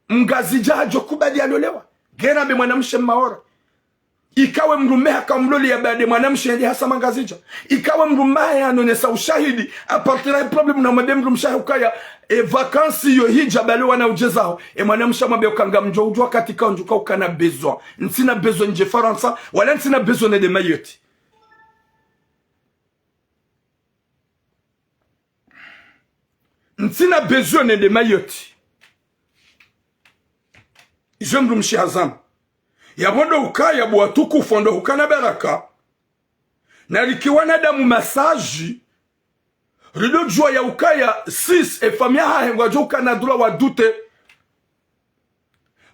Mngazidja hadjo kubali yalolewa? Ngena be mwanamshe Mmaore. Ika we mdrume haka mlole ya bade mwanamshe yende hasama Ngazidja. Ika we mdrume hahe hanonesa ushahidi. À partir ya problème na mwambe mdrumshe hahe ukaya, e vacances yo hidja bale wana udjezao. E mwanamshe hamwambe uka ngamdjo udjuwa wakati ka undjuka ukana besoin. Ntsina besoin ndje Farantsa, wala ntsina besoin nende Mayotte. Ntsina besoin nende Mayotte. Izo mdrumshe hazamba. Yapvo ndo ukaya bo watukufu ndo hukana baraka. Na riki wanadamu masaji. Rido djuwa ya ukaya sisi, e famille yahahe ngwadjo ukana droit wa douter.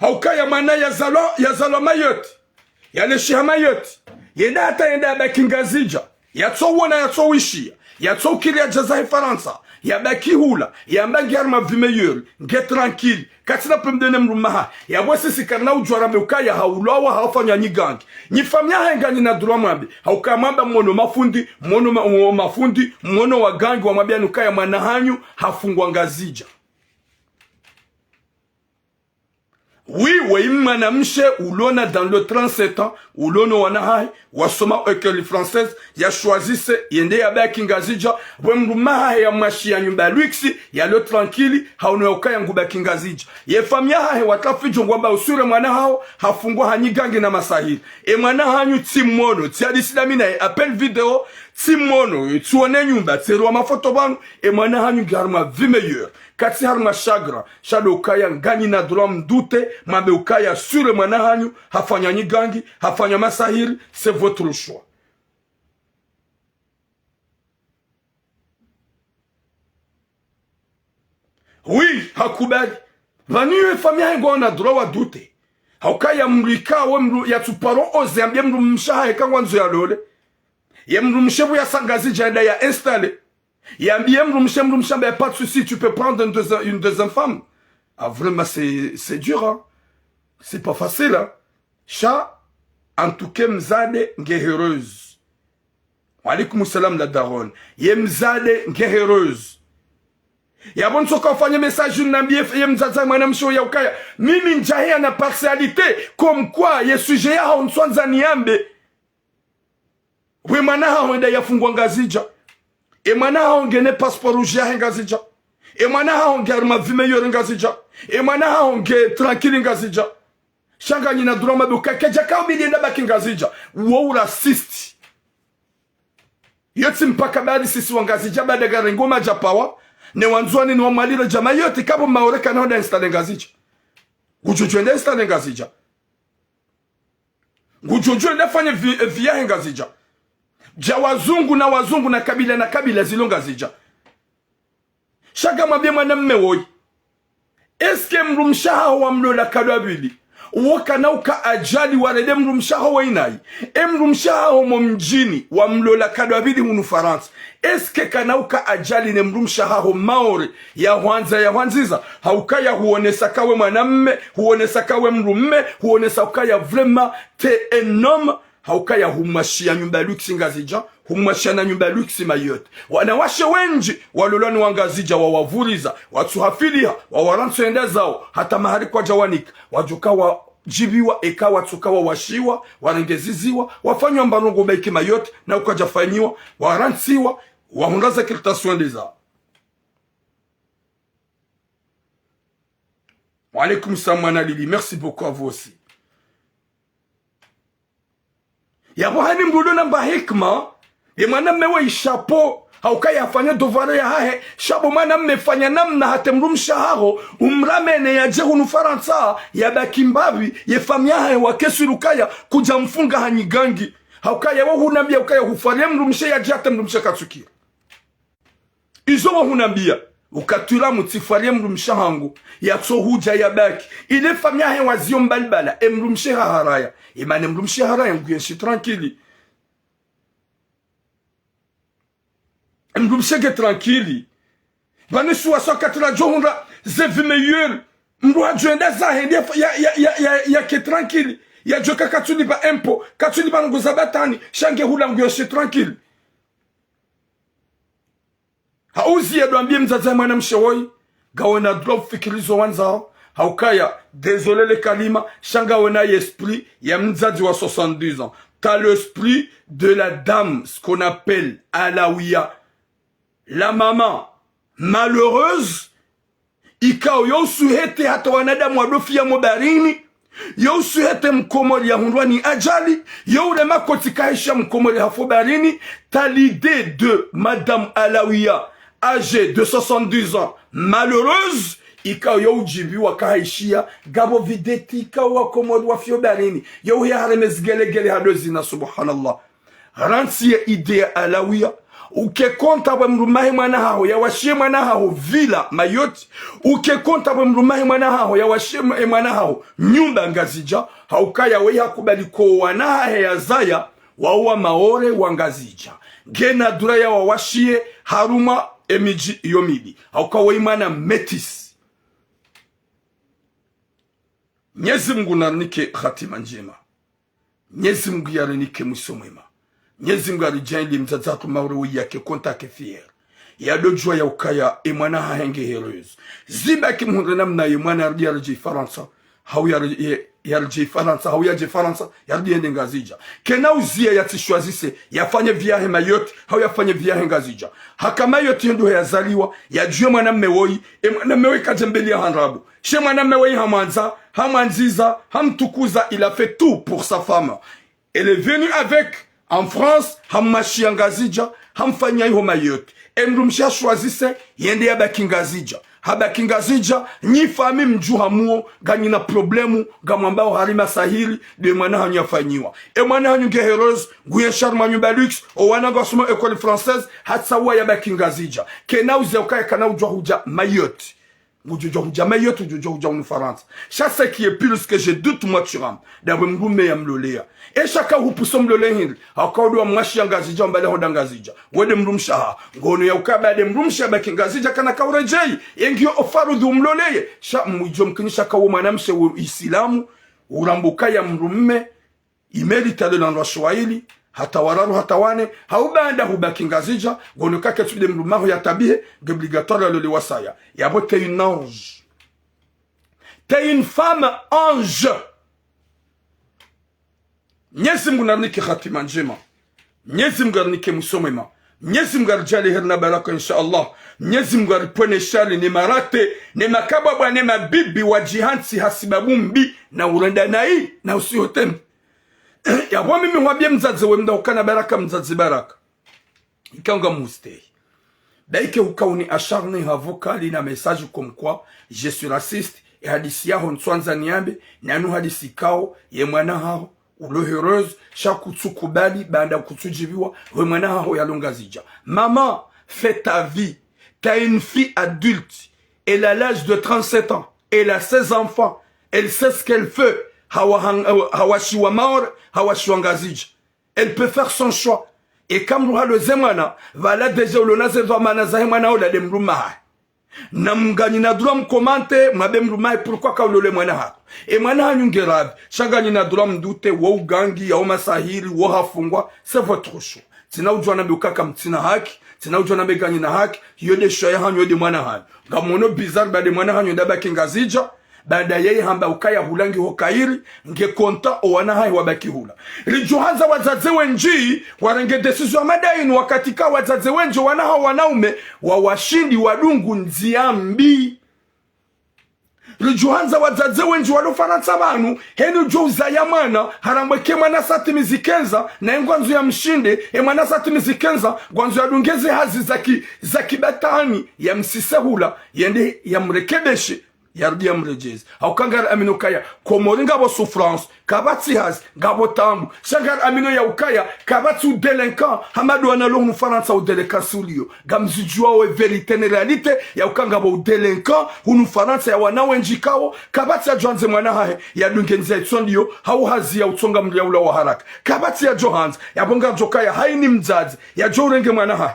Ha ukaya mwana yazalwa, yazalwa Mayotte. Yalesheha Mayotte. Yenda hata yenda yabaki Ngazidja. Yatso uona, yatso wishiya. Yatso ukiri yadja zahe Farantsa. Yabaki hula. Yamba nge harumwa vie meilleure. Nge tranquille. Katsina problème ne mdrume hahe. Yapvo sisi karina udjuwa rambe ukaya haulwawa hafanywa nyi gangi. Nyi famille yahahe nganyina droit mwambe. Ha ukaya mwamba mwono mafundi, mwono ma-, o mafundi, mwono wa gangi wamwambiani ukaya mwana hanyu hafungwa Ngazidja. Oui, weyi mwanamshe ulona dans le trente-sept ans, ulono wana hahe, wasoma école française, ya choisir yende yabaki Ngazidja, we mdrume hahe yamwashiya nyumba luxe, yalo tranquille, haono ya ukaya ngubaki Ngazidja. Ye famille yahahe watrafidjo ngwamba usure mwana hawo, hafungwa ha nyi gangi na masahiri. E mwana hanyu tsi mwono, tsi hadisi dami naye, appel vidéo, tsi mwono, tsi wone nyumba, tsi rwa mafoto pvanu, e mwana hanyu nge harumwa vie meilleure. Katsi harumwa chagrin, sha ndo ukaya nganyina droit mdouter, mwambe ukaya sûr mwana hanyu, hafanywa nyi gangi, hafanywa masahiri, c'est votre choix. Oui, hakubali. Pvanu ye famille yahe ngwaona droit wa douter. Ha ukaya mdru ika we mdru yatsuparo oser yambie mdrumshe hahe ka ngwandzo yalole. Ye mdrumshe pvo yasa Ngazidja yenda ya installer. Yambie mdrumshe, mdrumshe amba y a pas de souci, tu peux prendre une deuxième, une deuxième femme. Ah, vraiment, c'est, c'est dur, hein. C'est pas facile, hein. Sha, en tout cas, mdzadze nge heureuse. Wa alaykum salam la daronne. Ye mdzadze nge heureuse. Yapvo ntsoka ufanye message unambie ye mdzadze mwanamshe ya ukaya. Mimi ndjaheya na partialité, comme quoi, ye sujet yaho ntswandza niyambe. We mwana haho enda yafungwa Ngazidja. E mwana haho ngena passeport rouge yahe Ngazidja. E mwana haho nge harumwa vie meilleure Ngazidja. E mwana haho nge tranquille Ngazidja. Sha nganyina droit mwambe uka kedjaka ubidi yenda baki Ngazidja. Wo u raciste. Yo tsi mpaka bari sisi wa Ngazidja bada ngarengo madja pvawa. Ne wandzuwani ne wamwalire djama yote kapvo Maore kana honda installer Ngazidja. Ngudjo djo enda installer Ngazidja. Ngudjo djo enda fanye vie, vie yahe Ngazidja. Dja wazungu na wazungu na kabila na kabila zilo Ngazidja. Sha ngamwambie mwanamme woyi. Est-ce que mdrumshe haho wamlola nkado ya pvili? Uwo kana uka ajali warende mdrumshe haho wa inayi. E mdrumshe haho mo mdjini wamlola nkado ya pvili hunu Farantsa. Est-ce que kana uka ajali ne mdrumshe haho Maore ya hwandza ya hwandziza? Hauka ya huonesa kawe mwanamme, huonesa kawe mdrumme, huonesa ukaya vraiment t'es un homme. Hauka ya humwashiya nyumba luxe Ngazidja, humwashiya na nyumba luxe Mayotte. Wanawashe wendji walolwa ni Wangazidja wawavuriza, watsuhafiliha, wawarantsi wende zawo, hata mahari kwadjawanika, wadjoka wadjibiwa, eka watsuka wawashiwa, warengeziziwa, wafanywa mbarongo baike Mayotte, na ukadjafanyiwa, warantsiwa, wahundra za kilitasu wende zawo. Wa alaikum salam, mwana Lili. Merci beaucoup à vous aussi. Yapvo hani mdru ulo namba hikma, ye mwanamme we ishapo, hauka yafanya devoir yahahe, sha bo mwanamme fanya namna hata e mdrumshe haho, umramene yadje hunu Farantsa, yabaki mbapvi, ye famiyi yahahe wakeswili ukaya, kudjamfunga hanyi gangi. Hauka ya wo hunambiya ukaya hufwariya mdrumshe yadje hata e mdrumshe katsukiri. Izo wo hunambiya, ukatwila mtsifwariye mdrumshe hangu, yatsohudja yabaki. Ile famiyi yahe waziyo mbalibala, e mdrumshe haharaya. Imana e mdrumshe haharaya nguyenshi tranquille. E mdrumshe nge tranquille. Pvanu si waswakatila djo hundra ze vie meilleure. Mdru hadjo enda zahe, ya, ya, ya, ya, ya, yake tranquille. Yadjo ka katsulipa impôt, katsulipa ndrongo za batwini, sha nge hula nguyenshi tranquille. Hauziya ndo ambiye mdzadze mwanamshe woyi, ngawena droit ufikiri zo wandzao, haukaya, désolé le kalima, sha ngawena esprit ya mdzadze wa soixante-dix ans. T'as l'esprit de la dame, ce qu'on appelle Alawiya, la maman malheureuse, ikao yo usuhete hata wanadamu wadofiya mo baharini, yo usuhete mkomori yahundrwa ni ajali, yo urema koti kahisha mkomori hafo baharini. T'as l'idée de Madame Alawiya, âgée de soixante-dix ans, malheureuse, ikao yo udjibiwa kahishiya, ngapvo videti ikao wakomori wafiyo baharini, yo uhe hareme zigelegele hado zina, subhanallah. Rantsi ye idée ya Alawiya. Uke konta bwe mdrumahe mwana haho, yawashiye mwana haho villa Mayotte. Uke konta bwe mdrumahe mwana haho, yawashiye mwa-, e mwana haho nyumba Ngazidja. Haukaya weyi hakubali ko wana hahe yazaya, wawo wa Maore wa Ngazidja. Ngena droit yawawashiye harumwa e midji iyo mili. Hauka weyi mwana métis. Mnyezi Mngu narinike hatima ndjema. Mnyezi Mngu yarinike mwiso mwema. Mnyezi Mngu yaridjaanliye mdzadze hatru Maore woyi yake konta ke fier. Yadodjuwa ya ukaya e mwana hahe nge heureuse. Zibaki mhundre namna ye mwana yaridi yaridje Farantsa. Hau yari-, ye-, yaridje Farantsa, hau yadje Farantsa, yaridi yende Ngazidja. Kena uziya yatsishwazise, yafanye vie yahe Mayotte, hau yafanye vie yahe Ngazidja. Haka Mayotte yendo he yazaliwa, yadjuwe mwanamme woyi, e mwanamme woyi kadje mbeli ya handrabo. She mwanamme woyi hamwandza, hamwandziza, hamtukuza, il a fait tout pour sa femme. Elle est venue avec, en France, hamwashiya Ngazidja, hamfanya iho Mayotte. E mdrumshe hashwazise, yende yabaki Ngazidja. Habaki Ngazidja, nyi famiyi mdjuha muo, nganyina problème, ngamwambao harima sahili, ndo e mwana hanyu yafanyiwa. E mwana hanyu nge heureuse, nguyenshi harumwa nyumba luxe, o wana ngwasoma école française, hatsawa yabaki Ngazidja. Kena uziya ukaya kana udjuwa hudja Mayotte. Ngudjodjuwa hudja Mayotte, ngudjodjuwa hudja hunu Farantsa. Sha ce qui est pire, ce que je doute, moi, tu rames. Ndapvo mdrume yamloleya. E sha ka hupuso mlole hindri. Hauka ndo wamwashiya Ngazidja, wambale honda Ngazidja. Wende mdrumshe haho. Ngono ya ukaya baada mdrumshe yabaki Ngazidja kana kauredjeyi. Yengiyo o faradhwi umloleye. Sha mwidjo mkinisha ka wo mwanamshe wo Isilamu. Urambuka ya mdrume. Imeli talo la ndrwa shwaili, hata wararu, hata wane, hau baanda hubaki Ngazidja, ngono kake tsubide mdrumaho yatabihe, nge obligatoire yalole wasaya. Yapvo t'es une ange. T'es une femme ange. Mnyezi Mngu narinike hatima ndjema. Mnyezi Mngu yarinike mwiso mwema. Mnyezi Mngu yaridjaanliye heri na baraka, insha Allah. Mnyezi Mngu yaripvwene shari, ne marate, ne makabwabwa, ne mabibi, wadjihantsi hasibabu mbi, na urenda nayi, na usiho tena. Yapvo mimi hwambiye mdzadze we mda ukana baraka, mdzadze baraka. Ika unga mustehi. Ba ike uka uni acharné ha vocal na message comme quoi je suis raciste, e hadisi yaho ntswandza niyambe, nanu hadisi kao, ye mwana haho, ulo heureuse, sha kutsukubali, baanda kutsudjibiwa, we mwana haho yalo Ngazidja. Maman, fais ta vie. T'as une fille adulte. Elle a l'âge de trente-sept ans. Elle a ses enfants. Elle sait ce qu'elle fait. Hawa hang-, hawa, hawashiwa Maore, hawashiwa Ngazidja. Elle peut faire son choix. Eka mdru haloze mwana, pvala déjà ulona ze dhwamana zahe mwana ola nde mdrume hahe. Na mnganyi na droit mkomante, mwambe mdrume hahe pourquoi kaulole mwana hahe. E mwana hanyu nge ravi, sha nganyi na droit mdute, wo ugangi, ya wo masahiri, wo hafungwa, c'est votre choix. Tsina udjua nambe ukaya kamtsina haki, tsina udjua nambe nganyi na haki, iyo nde choix yahanyu, nde mwana hanyu. Ngamono bizarre baada mwana hanyu nda baki Ngazidja, baada yeye hamba ukaya hula ngiho Kairi, nge content owana hahe wabaki hula. Ridjo handza wadzadze wendji warenge décision hama nda inu wakati ka wadzadze wendji wana hawo wanaume wawashindi wadungu ndzia mbi. Ridjo handza wadzadze wendji walo Farantsa pvanu, heni udjo uzaya mwana, harambwa eka mwana satimizi quinze ans, naye ngwandzo yamshinde, e mwana satimizi quinze ans, ngwandzo yadunge ze hazi za ki, za kibatwani, yamsise hula, yende yamrekebeshe. Yarudi yamredjeze. Hauka ngari amino kaya, Komori ngapvo souffrance, kapvatsi hazi, ngapvo taabu. Sha ngari amino ya ukaya, kapvatsi udélinquant, hama ndo wana lo hunu Farantsa udélinquant si uliyo. Ngamzidjuao e vérité ne réalité, ya uka ngapvo udélinquant, hunu Farantsa ya wana wendji kao, kapvatsi yadjo handze mwana hahe, yadunge ndzia itso ndiyo, hau hazi ya utsonga mdru ya ula wa haraka. Kapvatsi yadjo handza, yapvo ngadjo kaya, haini mdzadze, yadjo urenge mwana hahe.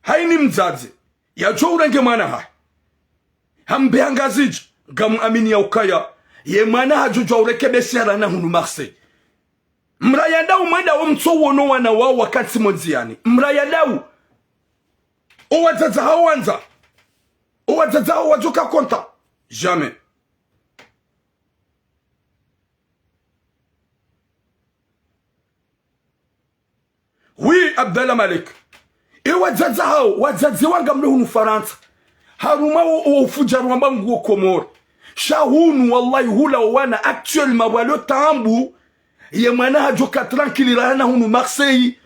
Haini mdzadze, yadjo urenge mwana hahe. Hambe ha Ngazidja, ngamu amini ya ukaya, ye mwana hadjo djua urekebeshe harana hunu Marseille. Mraya ndau mwenda wo mtso wono wana wao wakantsi mo ndziani. Mraya ndau. O wadzadze hawo wandza. O wadzadze hawo wadjoka content. Jamais. Oui, Abdallah Malik. E wadzadze hawo, wadzadze wanga mle hunu Farantsa. Harumwa wo, wo ufudja rwamba nguo Komori. Sha hunu, wallahi, hula owana actuellement walo taabu. Ye mwana hadjoka tranquille rahana hunu Marseille.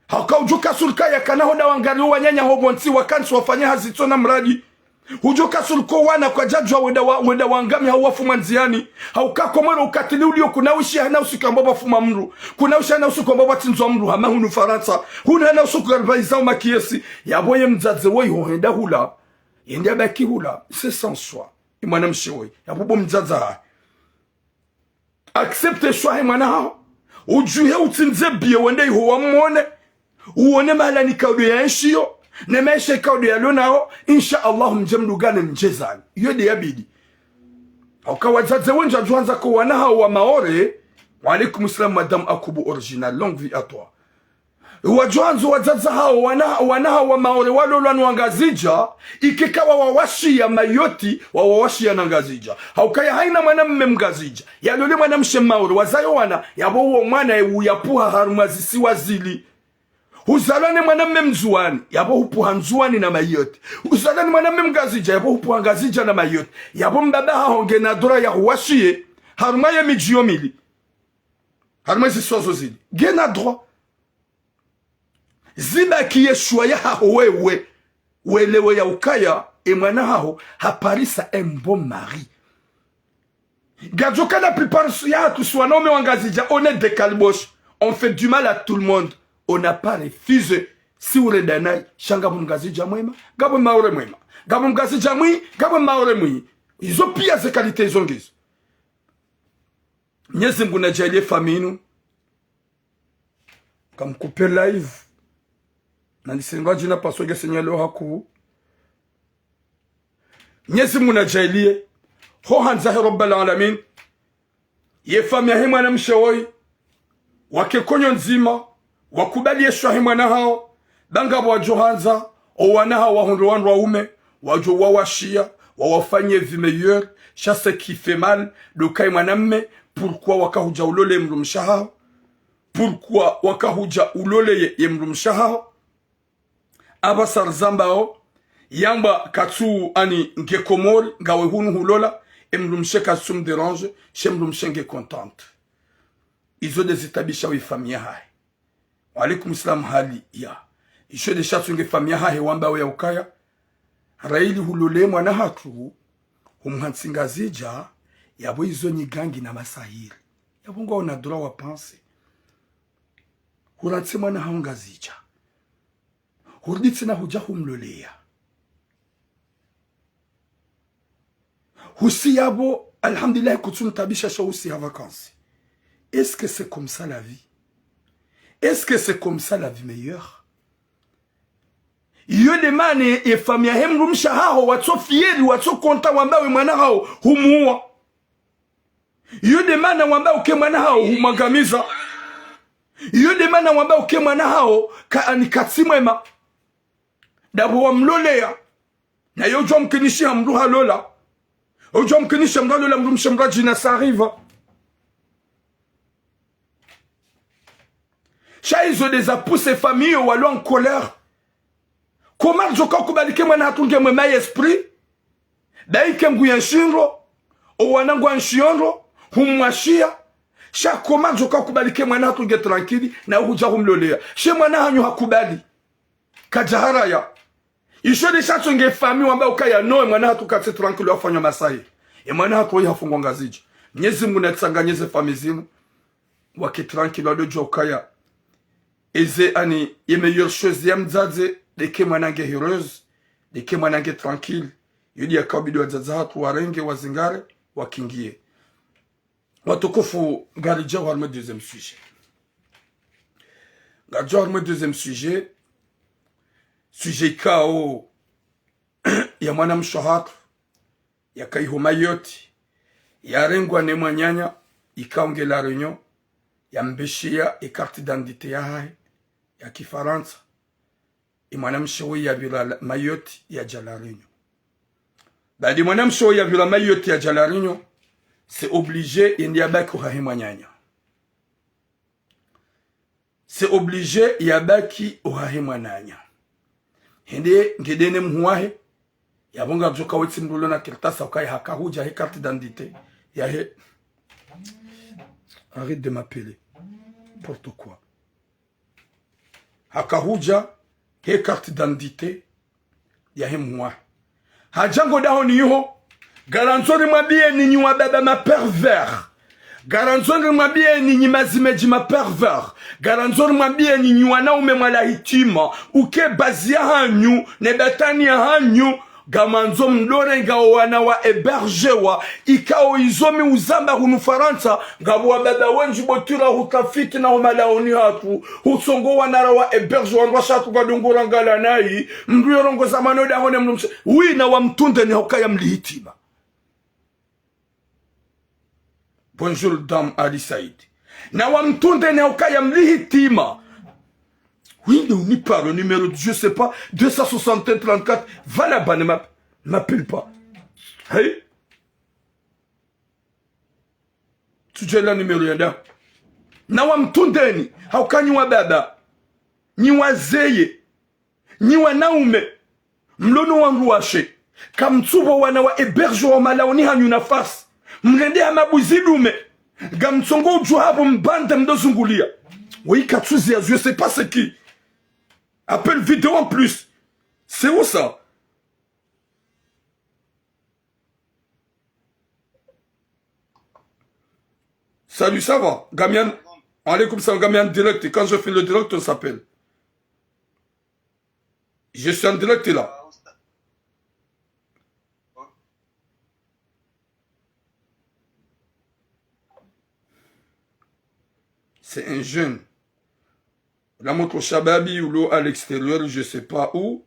Hauka udjo kasulika yakana hoda wangari wananya ho pvontsi wakantsi wafanya hazi tsona mradi. Udjo kasulika wana kwadjadjua wenda wa, wenda wangami hau wafuma ndziani. Hauka Komori ukatili uliyo kuna ushi hana usiku amba pvafuma mdru. Kuna ushi hana usiku amba pvatsindzwa mdru hama hunu Farantsa. Hunu hana usiku karibaizao makiyesi. Yapvo ye mdzadze woyi ho henda hula. Yende yabaki hula. C'est sans choix. E mwana mshe woyi. Yapvo bo mdzadze hahe. Accepte choix he mwana haho. Udjuhe utsindze billet wende iho wamwone. Uone mahala ni kaudo ya enshiyo. Ne maesha ikaudo yalo nao. Insha Allah mdje mdungane mdjezane. Iyo nde yabidi. Hauka wadzadze wendji wadjo handza ko wana hawo wa Maore. Wa alaikum salam, Madame Akubu Original. Longue vie à toi. Wadjo handza wadzadze hawo, wana, wana hawo wa Maore walolwa no Wangazidja, ikeka wawawashiya Mayotte, wawawashiya na Ngazidja. Haukaya haina mwanamme Mngazidja yalole mwanamshe Maore, wazayo wana, yapvo uwo mwana ye uyapvuha harumwa zisiwa zili. Uzalwa ne mwanamme Mndzuwani, yapvo hupvuha Ndzuwani na Mayotte. Uzalwa ne mwanamme Mngazidja, yapvo hupvuha Ngazidja na Mayotte. Yapvo mbaba haho ngena droit yahuwashiye harumwa ye midji yo mili. Harumwa zisiwa zo zili. Ngena droit. Zibaki ye choix yahaho wewe. Welewe ya ukaya, e mwana haho, haparisa un bon mari. Ngadjoka la plupart yahatru si wanaume Wangazidja, on est des calebaches. On fait du mal à tout le monde. On n'a pas refusé. Si urenda nayi, sha ngapvo Mngazidja mwema, ngapvo Maore mwema. Ngapvo Mngazidja mwi, ngapvo Maore mwi. Izo piya ze qualité izo ngizo. Mnyezi Mngu nadjaliye famille inu. Kamkupe live. Na nisenga djina paswege senyalo haku. Mnyezi Mngu nadjaliye. Ho handza he Rabbal Alamin. Ye famille yahe mwanamshe woyi. Wake konyo ndzima. Wakubali ye choix yahe mwana hawo. Ba ngapvo wadjo handza, o wana hawo wahundre wandru waume, wadjo wawashiya, wawafanye vie meilleure, sha ce qui fait mal, ndo ukaya mwanamme, pourquoi wakahudja ulole mdrumshe haho? Pourquoi wakahudja ulole ye, ye mdrumshe haho? Apvasa rizambao, yamba katsu ani nge Komori, ngawe hunu hulola, e mdrumshe katsu mdérange, she mdrumshe nge contente. Izo nde zitabisha we famille yahahe. Wa alaikum salam hali ya. Isho nde shatsunge famille yahahe wamba we ya ukaya. Rahili hulole mwana hatru, humhantsi Ngazidja, yapvo izo nyi gangi na masahiri. Yapvo ngwaona droit wa penser. Hurantsi mwana haho Ngazidja. Hurudi tsena hudja humloleya. Husiya pvo, alhamdulillah, kutsuntabisha sha husiya vacances. Est-ce que c'est comme ça la vie? Est-ce que c'est comme ça la vie meilleure? Iyo nde mana ye famille yahe mdrumshe wahaho watso fieri, watso konta wamba we mwana hawo humuwa. Iyo nde mana wamba uke mwana hawo humwangamiza. Iyo nde mana wamba uke mwana hawo ka, ani katsi mwema. Ndapvo wamloleya. Na yo udjo mkinishiha mdru halola. Udjo mkinishiha mdru halola mdrumshe mdru adjina sariva. Sha izo nde za pousse famille yo walo en colère. Comment ridjo ka kubali ke mwana hatru nge mwema esprit? Bahi ke nguya nshindro, owana ngwa nshiyondro, humwashiya. Sha comment ridjo ka kubali ke mwana hatru nge tranquille, na hudja humloleya. She mwana hanyu hakubali. Kadja haraya. Isho nde shatso nge famille wamba ukaya no, mwana hatru katsi tranquille wafanywa masahi. Ye mwana hatru oyi hafungwa Ngazidja. Mnyezi Mungu natsanganyize famille zinu. Wake tranquille, wadodjua ukaya. Eze ani, ye meilleure chose ya mdzadze, nde ke mwana nge heureuse, nde ke mwana nge tranquille. Yo nde yaka ubidi wadzadze hatru warenge, wazingare, wakingiye. Watukufu, ngaridjao harumwa deuxième sujet. Ngaridjao harumwa deuxième sujet. Sujet ikao ya mwanamshe hatru, yaka iho Mayotte, yarengwa ne mwananya, ikao nge La Réunion, yambesheya e carte d'identité yahahe, ya kifarantsa. E mwanamshe wo yapvira la, Mayotte yadja La Réunion. Baada e mwanamshe wo yapvira Mayotte yadja La Réunion, c'est obligé yende yabaki ohahe mwananya. C'est obligé yabaki ohahe mwananya. Hende ngedene mhu wahe, yapvo ngaridjo ka wetsi mdru ulo na kartasi ukaya haka hudja he carte d'identité yahe. Arrête de m'appeler. N'importe quoi. Haka hudja he carte d'identité yahe mhu wahe. Hadja ngo dahoni iho. Ngarandzo rimwambiyeni nyi wababa ma pervers. Ngarandzo rimwambiyeni nyi mazimedji ma pervers. Ngarandzo rimwambiyeni nyi wanaume mwala hitima. Uke bazi yahanyu, ne batani yahanyu. Ngamwandzo mdjorenga owana wa hébergewa, ikao izo mi uzamba hunu Farantsa, ngapvo wababa wendji botwira hutafiti na ho malaoni hatru, hutsongo wana ra wa hébergewa, ngwashatru ngadongorangala nayi, mdru yorongoza mwana oda hone mdrumshe, wi na wamtundeni haukaya mli hitima. Bonjour, dame Ali Said. Na wamtundeni haukaya mli hitima. Oui, mais on y parle, numéro, je sais pas, deux cent soixante et un trente-quatre. Va là-bas, ne m'app-, m'appelle pas. Hey. Tsudjela numéro yanda. Na wamtundeni, hauka nyi wababa. Nyi wazeye. Nyi wanaume, mlo no wandru washe, kamtsupvo wana wa hébergewa malaoni hanyu nafasi, mrende ha mabuzi dume, ngamtsongo udjuwa hapvo mbande mdo zunguliya. Oui, katsuzi ya, je sais pas c'est qui. Appel vidéo en plus. C'est où ça? Salut, ça va? Gamian, alaikum salam, Gamian direct. Quand je fais le direct, on s'appelle. Je suis en direct là. C'est un jeune. La montre au shababi ou l'eau à l'extérieur, je sais pas où.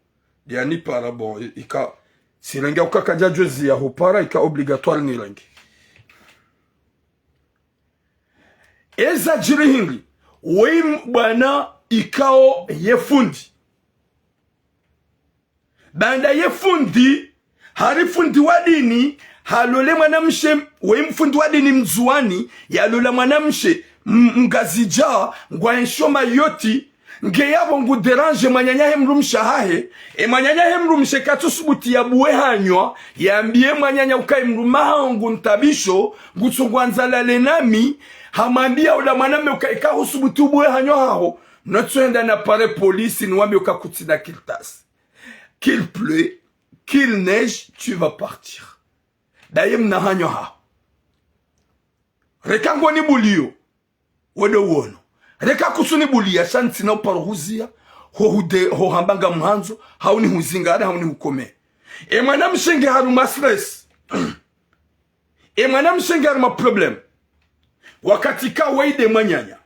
Yani para bon, i-, ika. Si lenga uka kadja djozi ya hupara, ika obligatoire ni lengi. Eza djiri hindri, weyi m-, bwana ikao ye fundi. Baanda ye fundi, hari fundi wa dini, halole mwanamshe, weyi mfundi wa dini mdzuwani, yalola mwanamshe, m-, mngazidja, ngwa enshio Mayotte, nge yapvo ngu déranger mwananya he mdrumshe hahe, e mwananya he mdrumshe katsusubuti ya buwe hanywa, yambiye mwananya ukayi mdrume haho ngu ntabisho, ngutso ngwandzo lale nami, hamwambiya ula mwanamme ukayi kahusubuti ubuwe hanywa haho, notso henda na pare polisi, niwambiye uka kutsina kartasi. Qu'il pleut, qu'il neige, tu vas partir. Daye mna hanywa haho. Reka ngoni buliyo. Wende uwono. Reka kutsuni buliya, sha ntsina uparo huziya, ho hude, ho hamba ngamhandzo, hau ni huzingare, hau ni hukome. E mwanamshe nge harumwa stress. E mwanamshe nge harumwa problème. Wakati ka waye nde mwananya.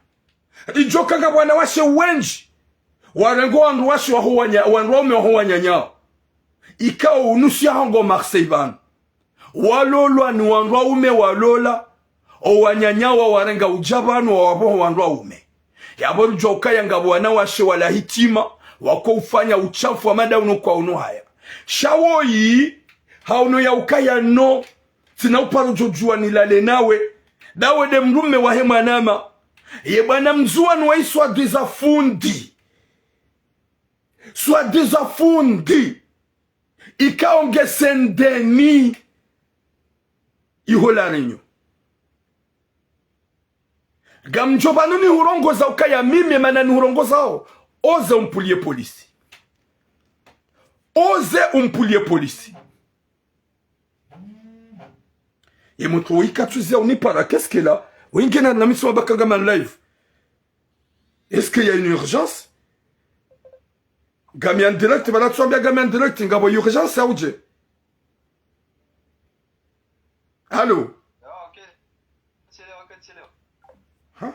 Ridjoka ngapvo wanawashe wendji. Warengo wandru washe waho wanya-, wandru waume waho wananyao. Ikao unusu yaho ngo Marseille pvanu. Walolwa ni wandru waume walola. O wananyawo warenga udja pvanu wawapvoha wandru waume. Yapvo ridjuwa ukaya ngapvo wanawashe wala hitima, wako ufanya ushafu wa mada unu kwa unu haya. Sha woyi, ha unu ya ukaya no, tsina uparo djodjuwa nilale nawe, ndawe nde mdrume wahe mwanama. Ye bwana mdzuwani wayi swadwiza fundi. Swadwiza fundi. Ikao nge Saint-Denis. Iho La Réunion. Ngamdjo pvanu nihurongoza ukaya mimi mana nihurongozao. Oze umpvulie polisi. Oze umpvulie polisi. Ye mutru wika tsuzi ya unipara, qu'est-ce que là? Wingena na misima baka ngami en live. Est-ce qu'il y a une urgence? Ngami en direct, bana tsuambia ngami en direct, ngapvo urgence audje? Allô? Ah, ok. Hein?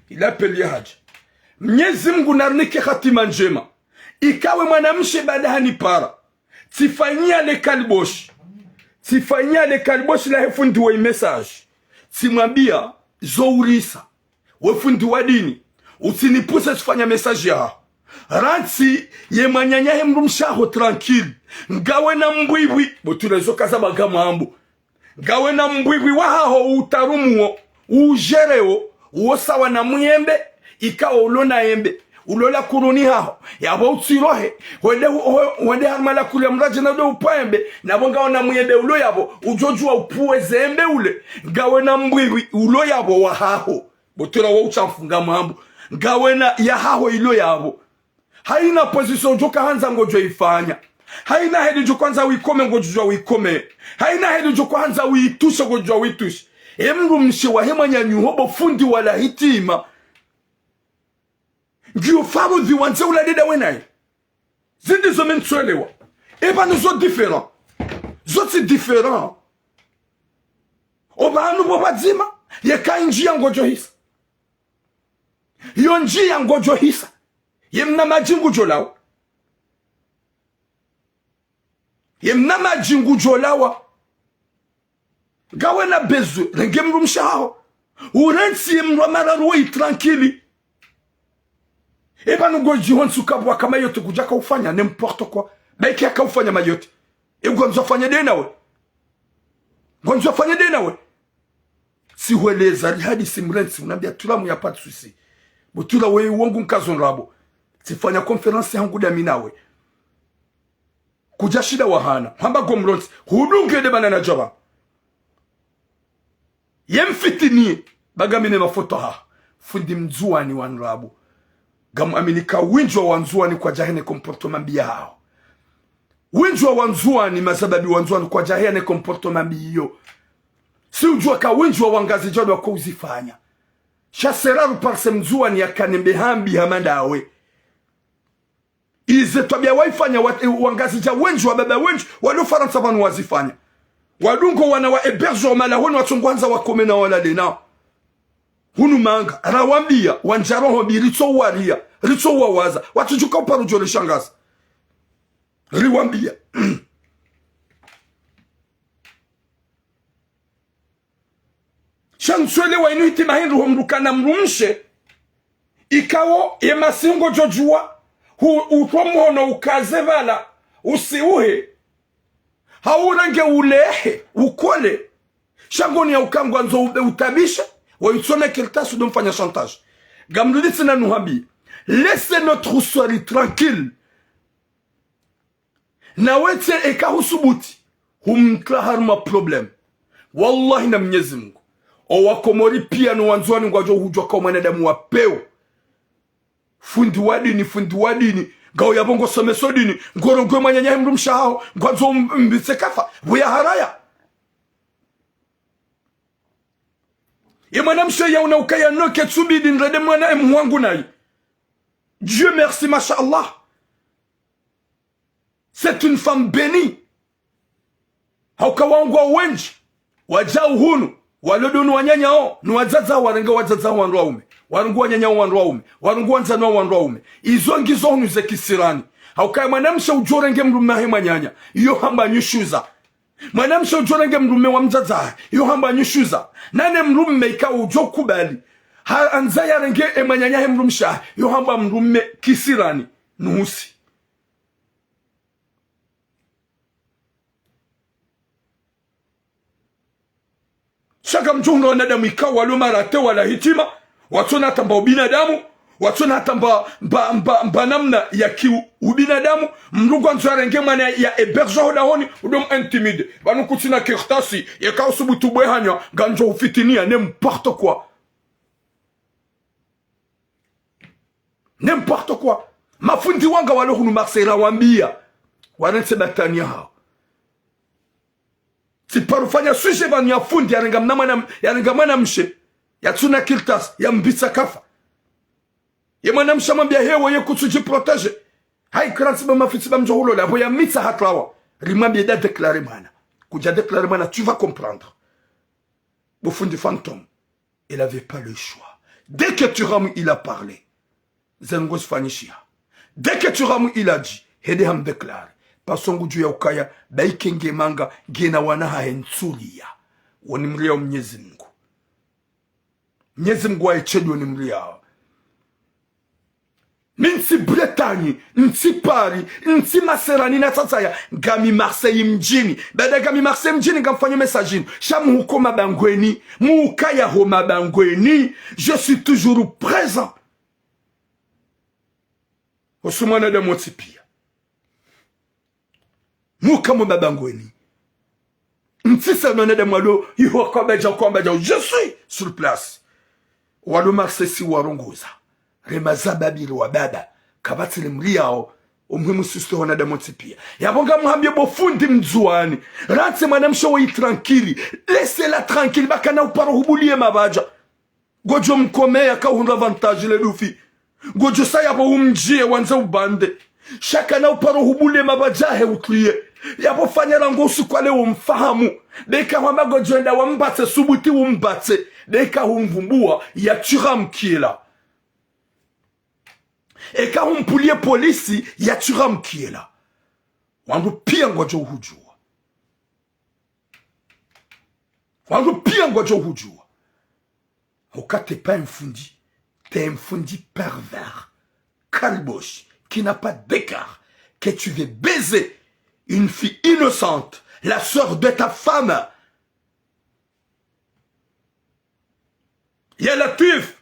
Il appelle ya hadja. Mnyezi Mungu narinike hatima ndjema. Ikawe mwanamshe baada hanipara. Tsifanyia le kaliboshi. Tsifanyia le kaliboshi lahe fundi wa message. Tsimwambia zo urisa. We fundi wa dini. Utsinipuse tsifanya message yaho. Rantsi ye mwananyahe mdrumshe waho tranquille. Ngawe na mbwibwi. Bo tula zo kaza baga mambo. Ngawe na mbwibwi wahaho utarumuo, ujereo, uo sawa na muyembe, ikao ulo na yembe, ulola kuruni haho, yapvo utsirohe, hwende hu-, hwe-, hwende harumwa la kula mradje na ude upvwa yembe, napvo ngawe na muyembe ulo yapvo, udjodjuwa upvuwe ze yembe ule, ngawe na mbwibwi ulo yapvo wahaho, bo tula wo ushamfunga mambo, ngawe na yahaho ilo yapvo. Haina position udjoka handza ngodjo ifanya. Haina heli djo kwandza wikome ngodjo djuwa wikome. Haina heli djo kwandza witushe ngodjo djuwa witushe. E mdrumshe wahe mwananyaho bo fundi wala hitima. Ngiyo faradhwi wandze ulale ndawe naye. Zindri zo mi ntsuelewa. E pvanu zo différent. Zo tsi différent. O pvanu pvo pvadzima, yeka indjiya ngodjo hisa. Yo ndjiya ngodjo hisa. Ye mna madji ngudjo lawa. Ye mna madji ngudjo lawa. Ngawe na besoin, renge mdrumshe waho. Urantsi ye mdru wa mararu woyi tranquille. E pvanu ngodjo hontsi ukapvwa kama yote kudjaka ufanya n'importe quoi. Baiki yaka ufanya mayote. E ngwandzo afanye nde nawe. Ngwandzo afanye nde nawe. Tsihweleza li hadisi mrantsi, unambia tula mu ya pas de souci. Bo tula we wangu nkazo ndrabo. Tsifanya conférence hangu ndami nawe. Kudja shinda wahana. Hamba go mrantsi. Hudunge nde bana na djaba. Ye mfitini. Baga mi ne mafoto ha. Fundi mdzuwani wa ndrabo. Ngamu amini ka windji wa wandzuwani kwadjahene comportement mbi yahaho. Windji wa wandzuwani, mazababi wandzuwani kwadjahene comportement mbi iyo. Tsi udjuwa ka windji wa wangazidja ndo wako uzifanya. Sha seraru parce que mdzuwani yakane mbe hambi hama ndawe. Ize twabiya waifanya wa-, wangazidja wendji, wababa wendji, walo Farantsa pvanu wazifanya. Wadungo wana wa héberger wa malahoni watsongwandza wakome na walale nao. Hunu manga, rawambiya, wandja roho mbi, ritso wariya, ritso wawaza, watsudjuka uparo djole shangaza. Riwambiya. Sha ntsuelewa inu hitima hindru ho mdru kana mdrumshe. Ikao, ye masihu ngodjo djuwa, hu-, utwa muhono ukaze pvala, usiuhe. Haurenge ulehe, ukole. Sha ngoni ya uka ngwandzo ube utabishe, wa utsome kartasi udo mfanya chantage. Ngamdulitsi na nuhambi. Laissez notre soeur tranquille. Nawe tse eka husubuti, humtra harumwa problème. Wallahi na Mnyezi Mungu. O Wakomori piya no Wandzuwani ngwadjo hudjuwa ka mwanadamu wa pewu. Fundi wa dini, fundi wa dini. Ngawe yapvo ngosomeso dini. Ngorongowe mwananyahe mdrumshe wahaho. Ngwandzo m-, mbitse kafa. Pvuya haraya. Ye mwanamshe ya una ukaya noke tsubidi nrende mwana e mwangu nayi. Dieu merci, masha Allah. C'est une femme bénie. Hauka wangwa wendji wadjao hunu, walo ndo ni wananya wo, ni wadzadze, warenge wadzadze wandru waume, warenge wananya wo wandru waume, warenge wandzani wo wandru waume. Izo ngizo hunu ze kisirani. Hauka ye mwanamshe udjo renge mdrume wahe mwananya, iyo hamba nyushuza. Mwanamshe udjo renge mdrume wa mdzadze wahe, iyo hamba nyushuza. Nane mdrume ikao udjo kubali, ha, handza yarenge ye mwananya he mdrumshe wahe, iyo hamba mdrume kisirani, nuhusi. Sha ngamdjo hundra wanadamu ikao walo marate wala hitima, watsona hata mba ubinadamu, watsona hata mba, mba, mba, mba namna ya ki u-, ubinadamu, mdru ngwandzo yarenge mwana ya héberger ho dahoni, udo mu intimider. Pvanu kutsina kartasi, yeka usubutu bwe hanywa, ngamdjo hufitiniya, n'importe quoi. N'importe quoi. Mafundi wanga walo hunu Marseille rawambia. Warantsi batwaniya hawo. Tsiparo fanya sujet pvanu ya fundi yarenga mna mwana, yarenga mwanamshe, yatsuna kartasi, yambitsa kafa. Ye mwanamshe hamwambia hewe ye kutsudji protéger. Hayi karantsi ba mafitsi ba mdjo hulola, apvo yamitsa hatrawa. Rimwambie nda déclarer mwana. Kudja déclarer mwana, tu vas comprendre. Bo fundi fantôme. Il avait pas le choix. Dès que Thuram il a parlé, ze ndrongo zifanyishiha. Dès que Thuram il a dit, hende ham déclarer. Parce que ngudjuwa ukaya, ba ike nge manga, ngena wana hahe ntsuliya. Wo ni mriya wa Mnyezi Mngu. Mnyezi Mngu waye tshedi wo ni mriya. Mi ntsi Bretagne, ntsi Paris, ntsi Maserani na Tsatsaya, ngami Marseille mdjini. Baada ngami Marseille mdjini, ngamfanyo message inu. Sha muhuko mabangweni, muhukaya ho mabangweni. Je suis toujours présent. Osu mwanadamu wontsi piya. Muka mo mabangweni. Ntsi sa no wanadamu walo, iho kwamba dja, kwamba dja, je suis sur place. Walo Marseille si warongoza. Rema za babiri wa baba. Kapvatsi le mriya wo, o muhimu sisi ho wanadamu wontsi piya. Yapvo ngamhambie bo fundi Mndzuwani. Rantsi mwanamshe woyi tranquille. Laissez-la tranquille, ba kana uparo hubuliye mabadja. Ngodjo mkomeya ka uhundra avantage le dufi. Ngodjo saya pvo umdjiye wandze ubande. Sha kana uparo hubuliye mabadja yahe utruye. Yapvo fanya rangu usiku wa leo umfahamu. Be ika hwamba ngodjo enda wambatse, subuti umbatse. Be ika humvumbua, ya Thuram qui est là. Eka humpuliye polisi, ya Thuram qui est là. Wandru piya ngwadjo uhudjuwa. Wandru piya ngwadjo uhudjuwa. Hauka t'es pas un fundi. T'es un fundi pervers. Karibosh, qui n'a pas d'écart. Que tu veux baiser une fille innocente, la sœur de ta femme. Ya Latwif.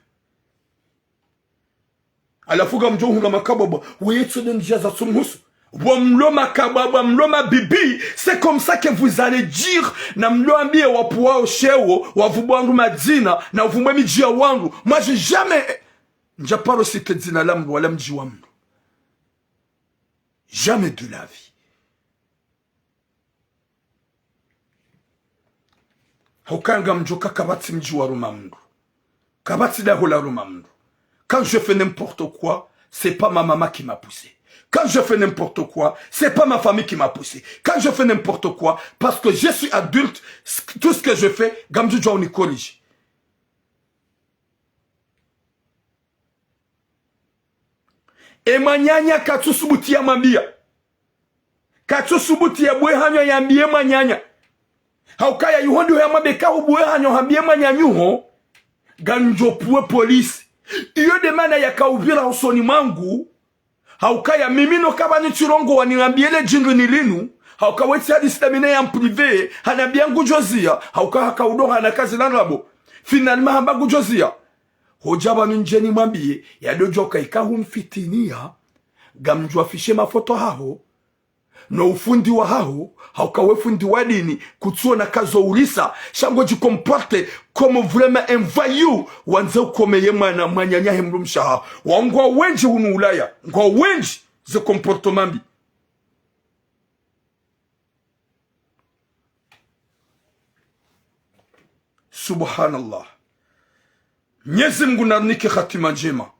Halafu ngamdjo hundra makabwabwa, weye tsi ndo ndziya zatsumuhusu. Bo mlo makabwabwa, mlo mabibi, c'est comme ça que vous allez dire, na mlo ambiye wapvuwa wo shewo, wavumbuwa wandru madzina, na uvumbuwe midji ya wandru. Moi, j'ai jamais, ndjaparo citer dzina la mndru wala mdji wa mndru. Jamais de la vie. Hauka ngamdjuwa ka kapvatsi mdji wa ruma mndru. Kapvatsi daho la ruma mndru. Quand je fais n'importe quoi, c'est pas ma maman qui m'a poussé. Quand je fais n'importe quoi, c'est pas ma famille qui m'a poussé. Quand je fais n'importe quoi, parce que je suis adulte, ce- tout ce que je fais, ngamdjudjuwa uni corriger. E mwananya katsusubuti yamwambiya. Katsusubuti yabuwe hanywa yambiye mwananya. Hauka ya yuho ndiho yamwambiye ka ubuwe hanywa hambiye mwananya uho. Ngamdjo pvuwe polisi. Iyo nde mana yaka upvira usoni mwangu. Hauka ya mimi no kapvani tsirongowa niwambiye le djindru ni linu. Hauka wetsi hadisi na mi naye en privé. Hanambiya ngudjo ziya. Hauka haka udo hana kazi na ndrabo. Finalement hamba ngudjo ziya. Hodja pvanu ndjeni mwambiye, yadodjoka ika humfitiniya, ngamdjo afficher mafoto haho, no ufundi wa haho, hauka we fundi wa dini, kutsiona kazo ulisa, sha ngodji comporter comme vraiment un voyou, wandze ukomeye mwana, mwananya he mdrumshe haho. Wa ngwa wendji hunu Ulaya, ngwa wendji ze comportement mbi. Subhanallah. Mnyezi Mngu narinike hatima ndjema.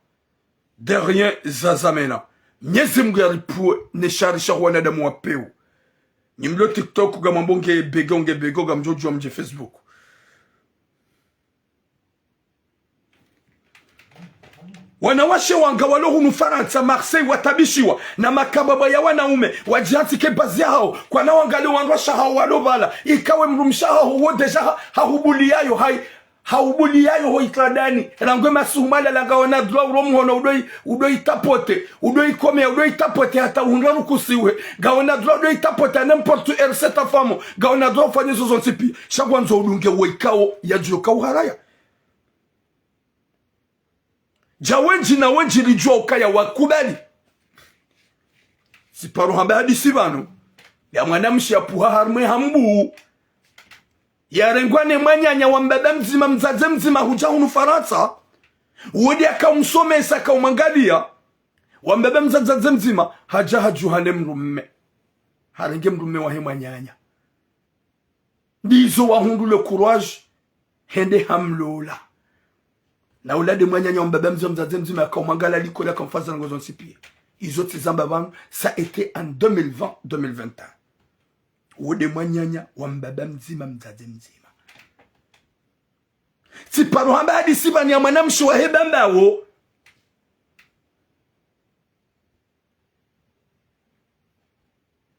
De rien, Zazamena. Mnyezi Mngu yaripvuwe ne shari sha wanadamu wa pewu. Nyi mlo TikTok, ngamwambo nge bego, nge bego, ngamdjo djuwa mdje Facebook. Wanawashe wanga walo hunu Farantsa, Marseille, watabishiwa na makababa ya wanaume, wadjihantsi ke bazi yahawo, kwana wangalie wandrwashe wahawo walo pvala, ikawe mdrumshe wahaho wo déjà ha, hahubuliyayo, hayi, hahubuliyayo ho itradani, rangu e masihu malala, ngawona droit uro mhono udo i, udo itapote, udo ikomeya, udo itapote hata uhundra rukusiwe, ngawona droit udo itapote à n'importe quelle heure, c'est ta femme, ngawona droit ufanye zo zontsi piya, sha ngwandzo udunge wo ikao yadjuwa uka uharaya. Dja wendji na wendji ridjuwa ukaya wakubali. Tsiparo hamba hadisi pvanu ya mwanamshe yapvuha harumwa e hambu. Yarengwa ne mwananya wa mbaba mdzima, mdzadze mdzima, hudja hunu Farantsa. Wo nde yaka umsomesa, yaka umwangaliya. Wa mbaba mdzadze mdzima, hadja hadjuha ne mdrume. Harenge mdrume wahe mwananya. Ndizo wahundru le courage, hende hamlola. Na ula nde mwananya wa mbaba mdzima, mdzadze mdzima, yaka umwangaliya likoli, yaka umfanyisa ndrongo zontsi piya. Izo tsizamba pvanu, ça a été en deux mille vingt, deux mille vingt et un. Wo nde mwananya wa mbaba mdzima, mdzadze mdzima. Tsiparo hamba hadisi pvanu ya mwanamshe wahe Bambao.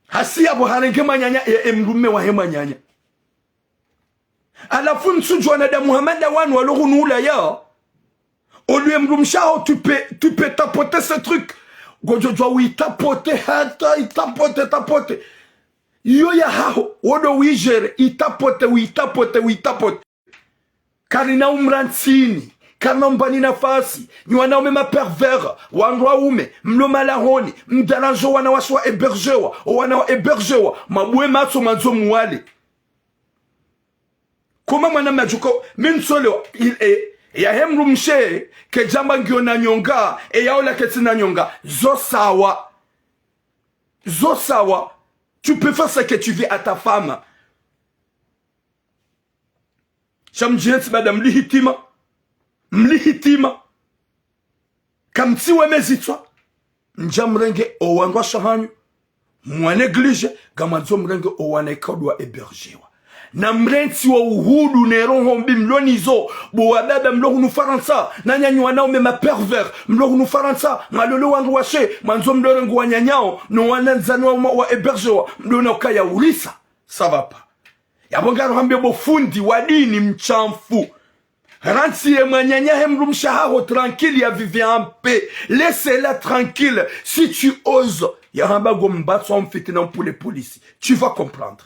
Hasi yapvo harenge mwananya, e, e mdrume wahe mwananya. Halafu ntsudjuwa wanadamu hama nda wanu walo hunu Ulaya. Au lieu mdrumshe wahaho, tu peux, tu peux tapoter ce truc. Ngodjo djuwa uitapote, hata itapote, tapote. Iyo yahaho, wo ndo uigérer, itapote, uitapote, uitapote. Karina umrantsini, karina umbani nafasi, nyi wanaume ma pervers, wandrwaume, mlo malahoni, mdérange wanawashe wa hébergewa, o wana wa hébergewa, mabwe matso mwandzo muwale. Koma mwanamme adjuko, mi ntsolewa, il, e, yahe mdrumshe, kedjamba ngiyo na nyonga, e yaola ketsina nyonga, zo sawa. Zo sawa. Tu peux faire ce que tu veux à ta femme. Sha mdjihentsi bada mlihitima. Mlihitima. Kamtsi weme zitswa. Ndja mrenge o wandrwashe wahanyu. Mwa négligé, ngamwandzo mrenge o wana ikao ndo wa hébergewa. Na mrentsi wo uhudu ne roho mbi mlo nizo, bo wababa mlo hunu Farantsa, nanyi wanaume ma pervers, mlo hunu Farantsa, mwalole wandrwashe, mwandzo mlo renge wananyawo, no wanandzani wa, wa hébergewa, mlo ona ukaya urisa. Ça va pas. Yapvo ngaro hambia bo fundi wa dini mshamfu. Rantsi ye mwananya he mdrumshe wahaho tranquille, ya vivre en paix. Laisse-la tranquille. Si tu oses, ya hamba ngo mbatswa mfitina mpule polisi. Tu vas comprendre.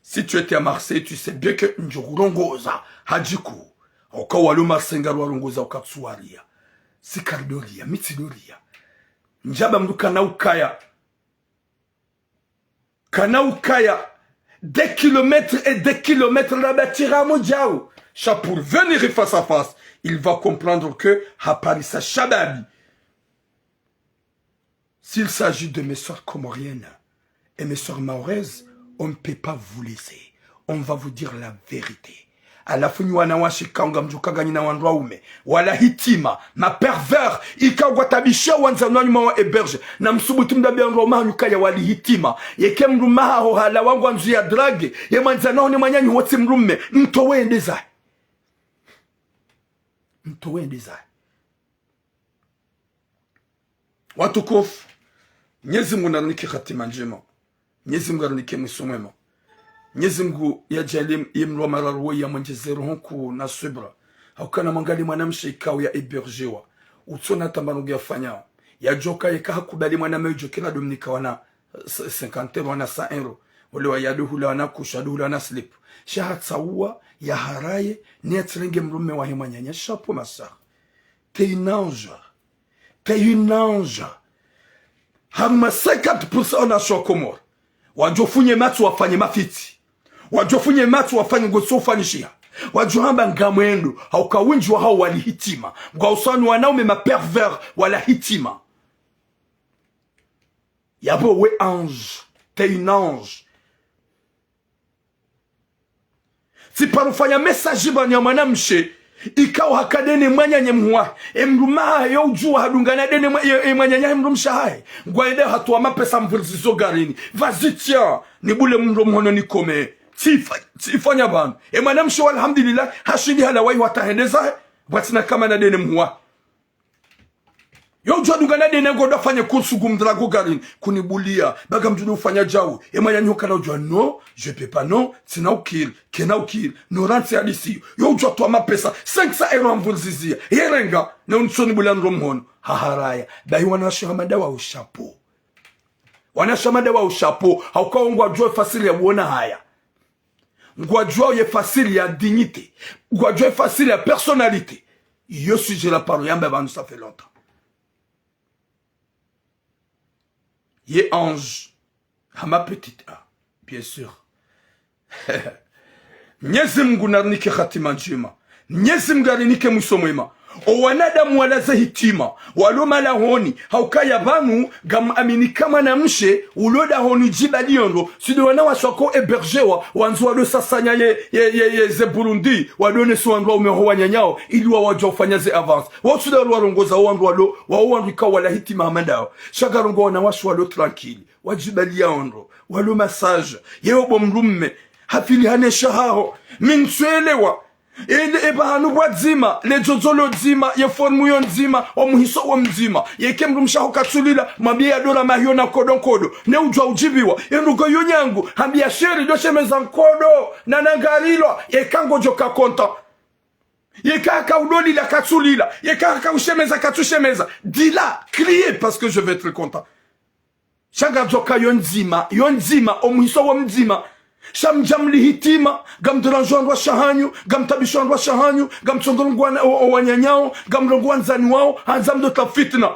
Si tu étais à Marseille, tu sais bien que ndjo hurongoza, hadjiku. Oka walo Marseille ngaro warongoza, oka tsuwaria. Si karidoria, mi tsidoria. Ndjaba mdru kana ukaya. Kana ukaya des kilomètres et des kilomètres la batira modjao. Sha pour venir face à face, il va comprendre que haparisa shababi. S'il s'agit de mes sœurs comoriennes et mes sœurs maoraises, on ne peut pas vous laisser. On va vous dire la vérité. Halafu nyi wanawashe ikao ngamdjo kanganyina wandru waume wala hitima, ma pervers, ikao ngwatabisha wandzani wanyu mwa wa héberge, na msubuti mdambe wandru waume wahanyu kaya wali hitima. Yeke mdrume wahaho halawa ngwandzo ya drague, ye mwandzani waho ne mwananyanyu wo tsi mdrume, mtowe yende zahe. Mtowe yende zahe. Watukufu, Mnyezi Mngu narinike hatima ndjema. Mnyezi Mngu arinike mwiso mwema. Mnyezi Mngu yadjaanlie ye mlo wa mararu woyi yamwendjeze roho nkuu na subra. Hauka namwangalie mwanamshe ikao ya hébergewa. Utsona tamba nungu yafanyao. Yadjoka yeka hakubali mwanamme udjo kila domnika wana c-, cinquante euros, wana cent euros. Ole wa yadu hula wana kusha, yadu hula wana slip. Sha hatsauwa, yaharaye, ni yatsirenge mdrume wahe mwananya. Chapeau, ma sœur. T'es une ange. T'es une ange. Harumwa cinquante pour cent wanawashe wa Komori. Wadjo funye matso wafanye mafitsi. Wadjo funye matso wafanye ngotso ufanyishiha. Wadjo hamba ngamwendo. Hauka wendji wahawo wali hitima. Ngwauswani wanaume ma pervers wala hitima. Yapvo we ange. T'es une ange. Tsiparo fanya message pvanu ya mwanamshe, Ikao haka dene mwananya mhuwahe, e mdrume hahe yo udjuwa hadungana dene mwa-, e, e mwananya he mdrumshe hahe. Ngwaende hatowa mapesa mvurizizo garini. Vas-y, tiens, nibule mdru mhono nikome. Tsifa-, tsifanya pvanu. E mwanamshe wa alhamdulillah, hashindi halawa iho hata hende zahe. Pvatsina kama na dene mhuwahe. Yo udjuwa dungana dene ngo dafanye kursu gumdrago garini. Kunibulia, ba ngamdjo ufanya djawu. E mwananya hukana udjuwa, non, je peux pas, non, tsina ukiri, kena ukiri, no rantsi hadisi. Yo udjuwa towa mapesa, cinq cents euros amvurizizia. Yerenga, na unitsoni bula ndro mhono. Haharaya. Bahi wanawashe hama ndawo au chapeau. Wanawashe hama ndawo au chapeau. Hauka wo ngwadjuwa fasiri ya uona haya. Ngwadjuwa ye fasiri ya dignité. Ngwadjuwa ye fasiri ya personnalité. Yo sujet la parole yamba pvanu, ça fait longtemps. Ye ange, hama petite a, bien sûr. Mnyezi Mungu narinike hatima ndjema. Mnyezi Mungu arinike mwiso mwema. O wanadamu walaze hitima, walo malahoni, hauka ya pvanu, ngamwamini ka mwanamshe, ulo dahoni djiba liondro, tsi ndo wanawashe wako hébergewa, wandru walo sasanya ye, ye, ye, ye ze Burundi, walo nesa wandru waume waho wananyawo, ili wawadjuwa ufanya ze avance. Wo tsi ndo walo warongoza wo wandru walo, wawo wandru ikao wala hitima hama ndawo. Sha ngarongoa wanawashe walo tranquille, wadjiba liondro, walo massage, yewe bo mdrume, hafili hanesha haho, mi ntsuelewa. Ele, e pvahanu pvwadzima, le djodjo lo dzima, ye forme yo ndzima, o muhiso wo mdzima. Yeka mdrumshe haho katsulila, mwambie yadora mahiyo na nkodo nkodo. Ne udjuwa udjibiwa. Ye ndrongoo yo nyangu, hambia chéri, ndo shemeza nkodo, na nangarilwa, yeka ngodjo ka content. Yeka haka udolila katsulila, yeka haka ushemeza katsushemeza. Dis-la, crie parce que je vais être content. Sha ngadjoka yo ndzima, yo ndzima, o muhiso wo mdzima. Sha mdja mli hitima, ngamdorandjo wandrwashe wahanyu, ngamtabisho wandrwashe wahanyu, ngamtsongolo ngwana, o, o wananyawo, ngamrongo wandzani wawo, handza mdo ta fitna.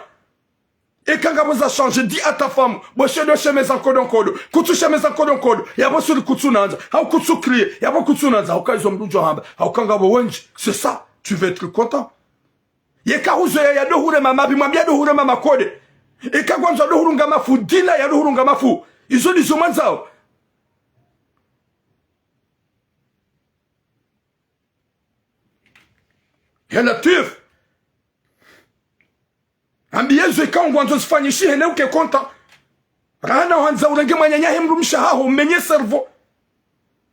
Eka ngapvo za changer, dis à ta femme, bo chéri ndo shemeza nkodo nkodo, kutsu shemeza nkodo nkodo, yapvo suri kutsu nandza, hau kutsu crier, yapvo kutsu nandza, hauka izo mdru djo hamba, hauka ngapvo wendji, c'est ça, tu veux être content. Yeka huzoweya yado hurema mapvi, mwambie yado hurema makode. Eka ngwandzo yado hurunga mafu, dis-la yado hurunga mafu. Izo ndizo mwandzao. Ya Latwif. Hambie zo ikao ngwandzo zifanyishihe ne uke content. Rahana handza urenge mwananya he mdrumshe haho, umenye cerveau.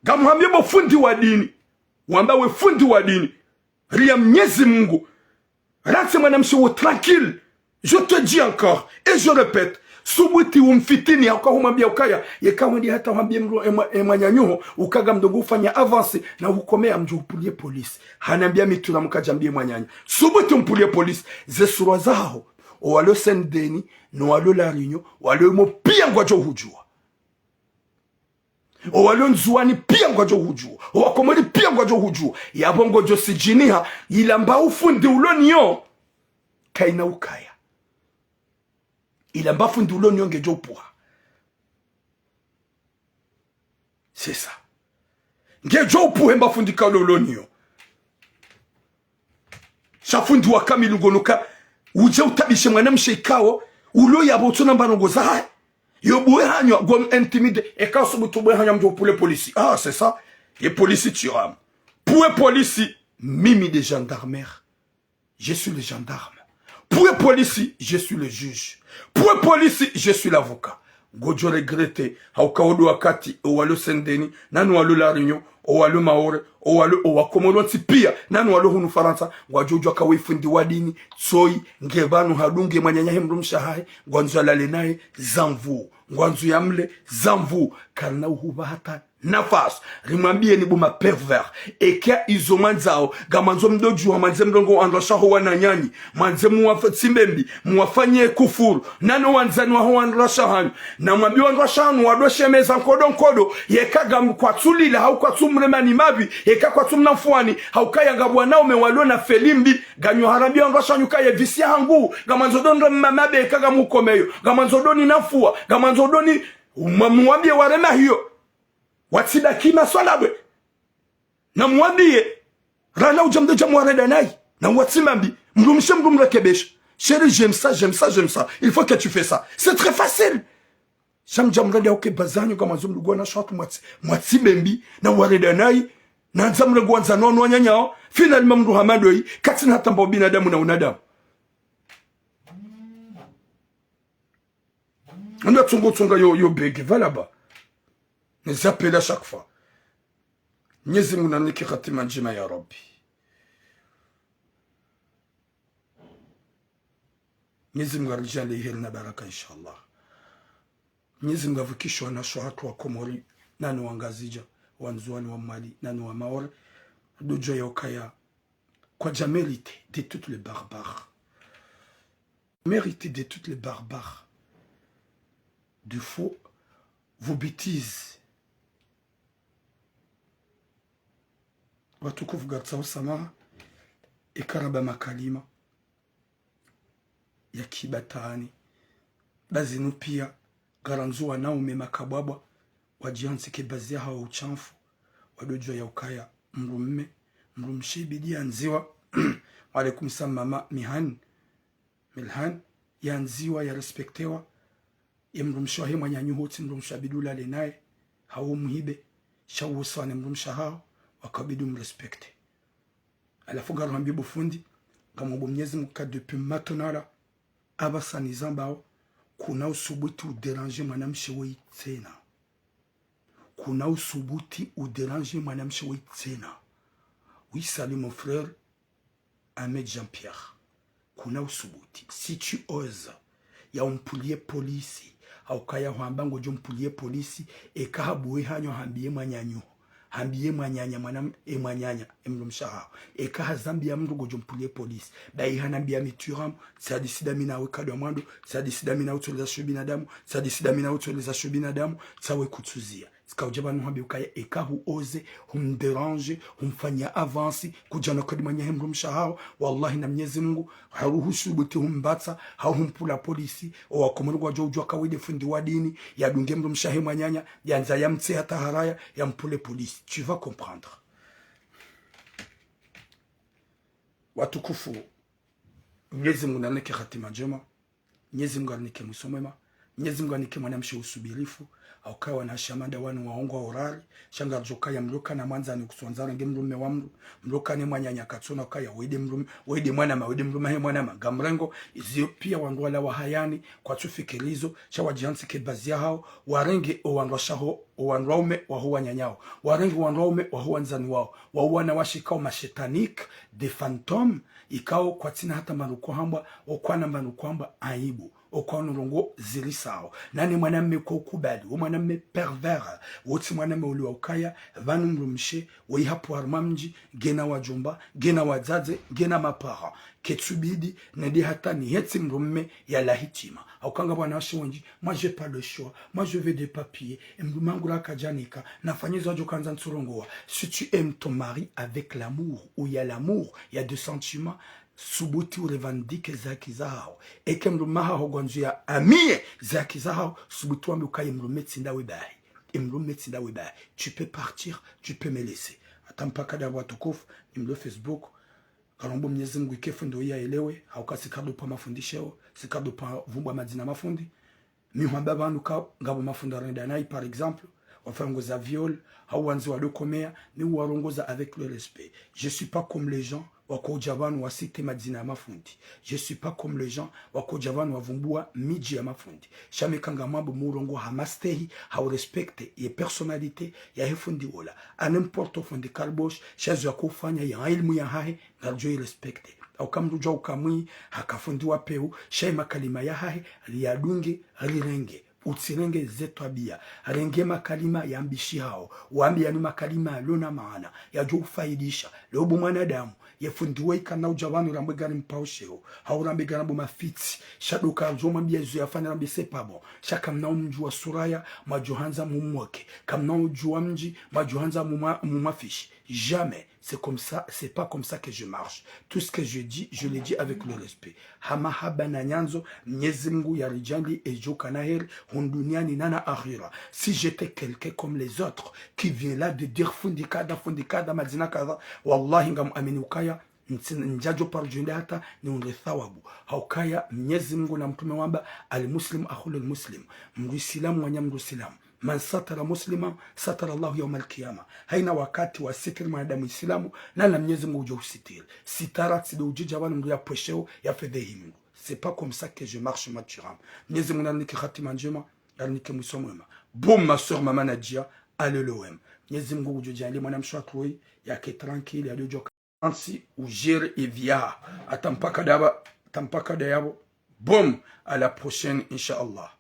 Ngamhambie bo fundi wa dini. Wamba we fundi wa dini. Ria Mnyezi Mungu. Rantsi mwanamshe wo tranquille. Je te dis encore, et je répète, subuti umfitini, hauka humwambia ukaya, yeka wendi hata uhambie mdru, e mwa-, e mwananyaho, uka ngamdjo ufanya avance, na ukomeya mdjo upulie police. Hanambia mi tsu na mkadja mbie mwananya. Subuti umpulie police, ze surwa zaho, o walo Saint-Denis, no walo La Réunion, walo imo pia ngwadjo hudjuwa. O walo Ndzuwani pia ngwadjo hudjuwa. O Wakomori pia ngwadjo hudjuwa. Yapvo ngodjo sidjiniha, ila mba ufundi ulo niyo, kaina ukaya. Ila mba fundi ulo niyo ngedjo upvuha. C'est ça. Ngedjo upvuhe mba fundi ka ulo ulo niyo. Sha fundi wa kamili ngonuka, udje utabishe mwanamshe ikao, ulo yapvo utsona mba ndrongoo zahahe. Yo buwe hanywa, ngo m-intimider, eka usubutu buwe hanywa mdjo upvule police. Ah, c'est ça. Ye police tiyo hamu. Puwe police, mimi de gendarmerie. Je suis le gendarme. Puwe police, je suis le juge. Puwe police, je suis l'avocat. Ngodjo regretter, hauka odo wakati, o walo Saint-Denis, nanu walo La Réunion, o walo Maore, o walo, o Wakomoro ntsi pia, nanu walo hunu Farantsa, ngwadjo udjuwa ka we fundi wa dini, tsoyi, nge pvanu hadunge mwananya he mdrumshe hahe, ngwandzo yalale naye, zamvu, ngwandzo yamle, zamvu, karina uhupva hata nafasi, rimwambieni bo ma pervers. Eka izo mwandzao, ngamwandzo mdo djuwa, mwandze mrongo wandrwashe waho wananyanyu, mwandze muwafa-, tsimbe mbi, muwafanye kufuru. Nano wandzani waho wandrwashe wahanyu. Na mwambie wandrwashe wahanyu, wado shemeza nkodo nkodo, yeka ngam-, kwatsulila, hau kwatsumrema ni mapvi, yeka kwatsumna mfuani, hauka yanga wanaume walo na felimbi, nganyo harambia wandrwashe wahanyu ka ye visi yahangu, ngamwandzo do nrema mapvi, eka ngamukomeyo, ngamwandzo do nina mfua, ngamwandzo do ni, mwa-, muwambie warema hiyo. Watsibaki maswalabwe. Na mwambie, rana udja mdo dja mwarenda nayi. Na watsimambi, mdrumshe mdru mrekebeshe. Chérie, j'aime ça, j'aime ça, j'aime ça. Il faut que tu fais ça. C'est très facile. Sha mdja mrenda uke bazanyo kama zo mdru gwana shatu mwatsi, mwatsimambi, na warenda nayi. Nandza mrenge wandzani wanu wananyawo, finalement mndru hama ndoyi, katsina hata mba ubinadamu na unadamu. Ndo tsongo tsonga yo, yo bege, valaba. Ne zapela chaque fois. Mnyezi Mungu nanike khatima ndjema ya Rabbi. Mnyezi Mungu aridjaanliye heri na baraka, inshallah. Mnyezi Mungu avukishe wanashe hatru wa Komori, nanu wa Ngazidja, wa Ndzuwani, wa Mwali, nanu wa Maore, ndo djuwa ya ukaya, kwadja mérité de toutes les barbares. Mérité de toutes les barbares. De faux, vos bêtises. Watukufu, ngaritsaho swamaha, eka ramba makalima ya kibatwani. Ba zinu piya, ngarandzo wanawume makabwabwa, wadjihantsike bazi yahawo ushamfu, wado djuwa ya ukaya mdrume, mdrumshe ibidi yandziwa. Wa alaikum salam, mama Mihan, Milhan, yandziwa, ya respectewa. Ye mdrumshe wahe mwananyaho tsi mdrumshe abidi ulale naye, hawu muhibe, sha uwo sawa ne mdrumshe haho, wakabidi umrespecte. Halafu ngaruhambiyo bo fundi, ngamwombo Mnyezi Mungu ka depuis matonala, apvasa nizambao, kuna usubuti udéranger mwanamshe woyi tsena. Kuna usubuti udéranger mwanamshe woyi tsena. Oui, salut mon frère, Ahmed Jean-Pierre, kuna usubuti. Si tu oses, ya umpvuliye polisi, haukaya hwamba ngodjo mpvuliye polisi, eka habuwe hanyo hambiye mwananyaho, hambiye mwananya, mwana, e mwananya, e mdrumshe haho. Eka hazambiya mdru ngodjo mpvuliye polisi. Bahi hanambiya mi tu es homme, tsi hadisi dami nawe kadwa mwando, tsi hadisi dami nawe utsoleza sho binadamu, tsi hadisi dami nawe utsoleza sho binadamu, tsawe kutsuziya. Tsika udja pvanu hambiye ukaya eka hu oser, humdéranger, humfanya avance, kudja na kodi mwanyahe mdrumshe haho, wallahi na Mnyezi Mungu, haruhu subuti humbatsa, hau humpvula polisi, owakomori ngwadjo udjuwa ka wende fundi wa dini, yadunge mdrumshe hahe mwananya, yandza yamtse hata haraya, yampvule polisi. Tu vas comprendre. Watukufu, Mnyezi Mungu nanike khatima ndjema. Mnyezi Mungu arinike mwiso mwema. Mnyezi Mungu anike mwanamshe usubirifu. Haukaya wanawashe hama nda wanu waongo wa urari. Sha ngaridjo kaya mdru kana mwandzani kutsuandza renge mdrume wa mdru. Mdru kana mwananya katsona ukaya wende mdrume, wende mwanama, wende mdrume hahe mwanama. Ngamrengo, izo piya wandru wala wahayani, kwatsufikiri izo, sha wadjihantsike bazi yahawo, warenge owandru washe hawo, owandru waume waho wananyawo. Warenge owandru waume waho wandzani wawo. Wawo wanawashe ikao mashetanique, des fantômes, ikao kwatsina hata mbandru kohambwa, okwana mbandru kohambwa aibu, okwana ndrongo zirisawo. Nane mwanamme ko ukubali, wo mwanamme pervers, wo tsi mwanamme uliwa ukaya, pvanu mdrumshe, woyi hapvo harumwa mdji, ngena wadjomba, ngena wadzadze, ngena ma parents. Ketsubidi, nende hata ni hetsi mdrume ya la hitima. Hauka ngapvo wanawashe wendji, moi j'ai pas le choix, moi je veux des papiers, e mdrume hangu raka djanika, nafanye zo adjo kandza ntsurongowa. Si tu aimes ton mari avec l'amour, ou il y a l'amour, il y a des sentiments, subuti urevendique ze haki zahaho. Eke mdrume haho ngwandzo ya amiye ze haki zahaho, subuti wambe ukaya e mdrume tsi ndawe bahi. E mdrume tsi ndawe bahi. Tu peux partir, tu peux me laisser. Hata mpaka ndapvo watukufu, nimlo Facebook. Ngarombo Mnyezi Mungu ike fundi oyi yaelewe, hauka tsi karidjo pva mafundisho, tsi karidjo pva vumbwa madzina mafundi. Mi hwamba pvanu ka ngapvo mafundi warenda nayi, par exemple, wafanya ngozi za viol, hau wandzi wadokomea, mi uwarongoza avec le respect. Je suis pas comme les gens, wakodja pvanu wa citer madzina ya mafundi. Je suis pas comme les gens, wakodja pvanu wavumbua midji ya mafundi. Sha mi ka ngamwambo murongoa ha mastehi, ha urespecter ye personnalité yahe fundi wola. À n'importe fundi Karbosh, sha zo yakoufanya ya ilmu yahahe, ngaridjo irespecter. Hauka mdru djuwa uka mwi, haka fundi wa pewu, sha ye makalima yahahe, riyadunge, rirenge. Utsirenge ze twabiya. Renge makalima yambishihawo. Wambe yanu makalima yalo na maana. Yadjo ufaidisha. Leo bo mwanadamu, ye fundi woyi kana udja pvanu rambwe ngarimpvao shewo. Hau rambe ngarambao mafitsi. Sha ndo karidjo mwambiya izo yafanya rambe c'est pas bon. Sha kamna umdjuwa Suraya, mwadjo handza mumwoke. Kamna umdjuwa mdji, mwadjo handza mumwa-, mumwafishi. Jamais. C'est comme ça, c'est pas comme ça que je marche. Tout ce que je dis, je le dis avec le respect. Ha mahaba na nyandzo, Mnyezi Mungu yaridjaanliye edjo kana heri, hunu duniani na na akhira. Si j'étais quelqu'un comme les autres, qui vient là de dire fundi kadha, fundi kadha, madzina kadha, wallahi ngamwamini ukaya, ntsi-, ndjadjo paro djwenda hata niundre thawabu. Haukaya, Mnyezi Mungu na mtrume wamba, al-Muslim akhul al-Muslim. Mdru Isilamu mwananya mdru Isilamu. من ستر مسلما ستره الله يوم القيامة. Haina wakati wasitiri mwanadamu Islamu, na na Mnyezi Mungu udjo usitiri. Sitara tsi ndo udjidja pvanu mndru yapvwesheo yafedhehi mndru. C'est pas comme ça que je marche, moi, Thuram. Mnyezi Mungu narinike khatima ndjema, narinike mwiso mwema. Bon, ma sœur, maman Nadia, allez l'O M. Mnyezi Mungu udjo djaanlie mwanamshe watru woyi yake tranquille, yadjo djoka. Ansi, ujere evia. Hata mpaka daba, hata mpaka dayabo. Bon, à la prochaine, Inch'Allah.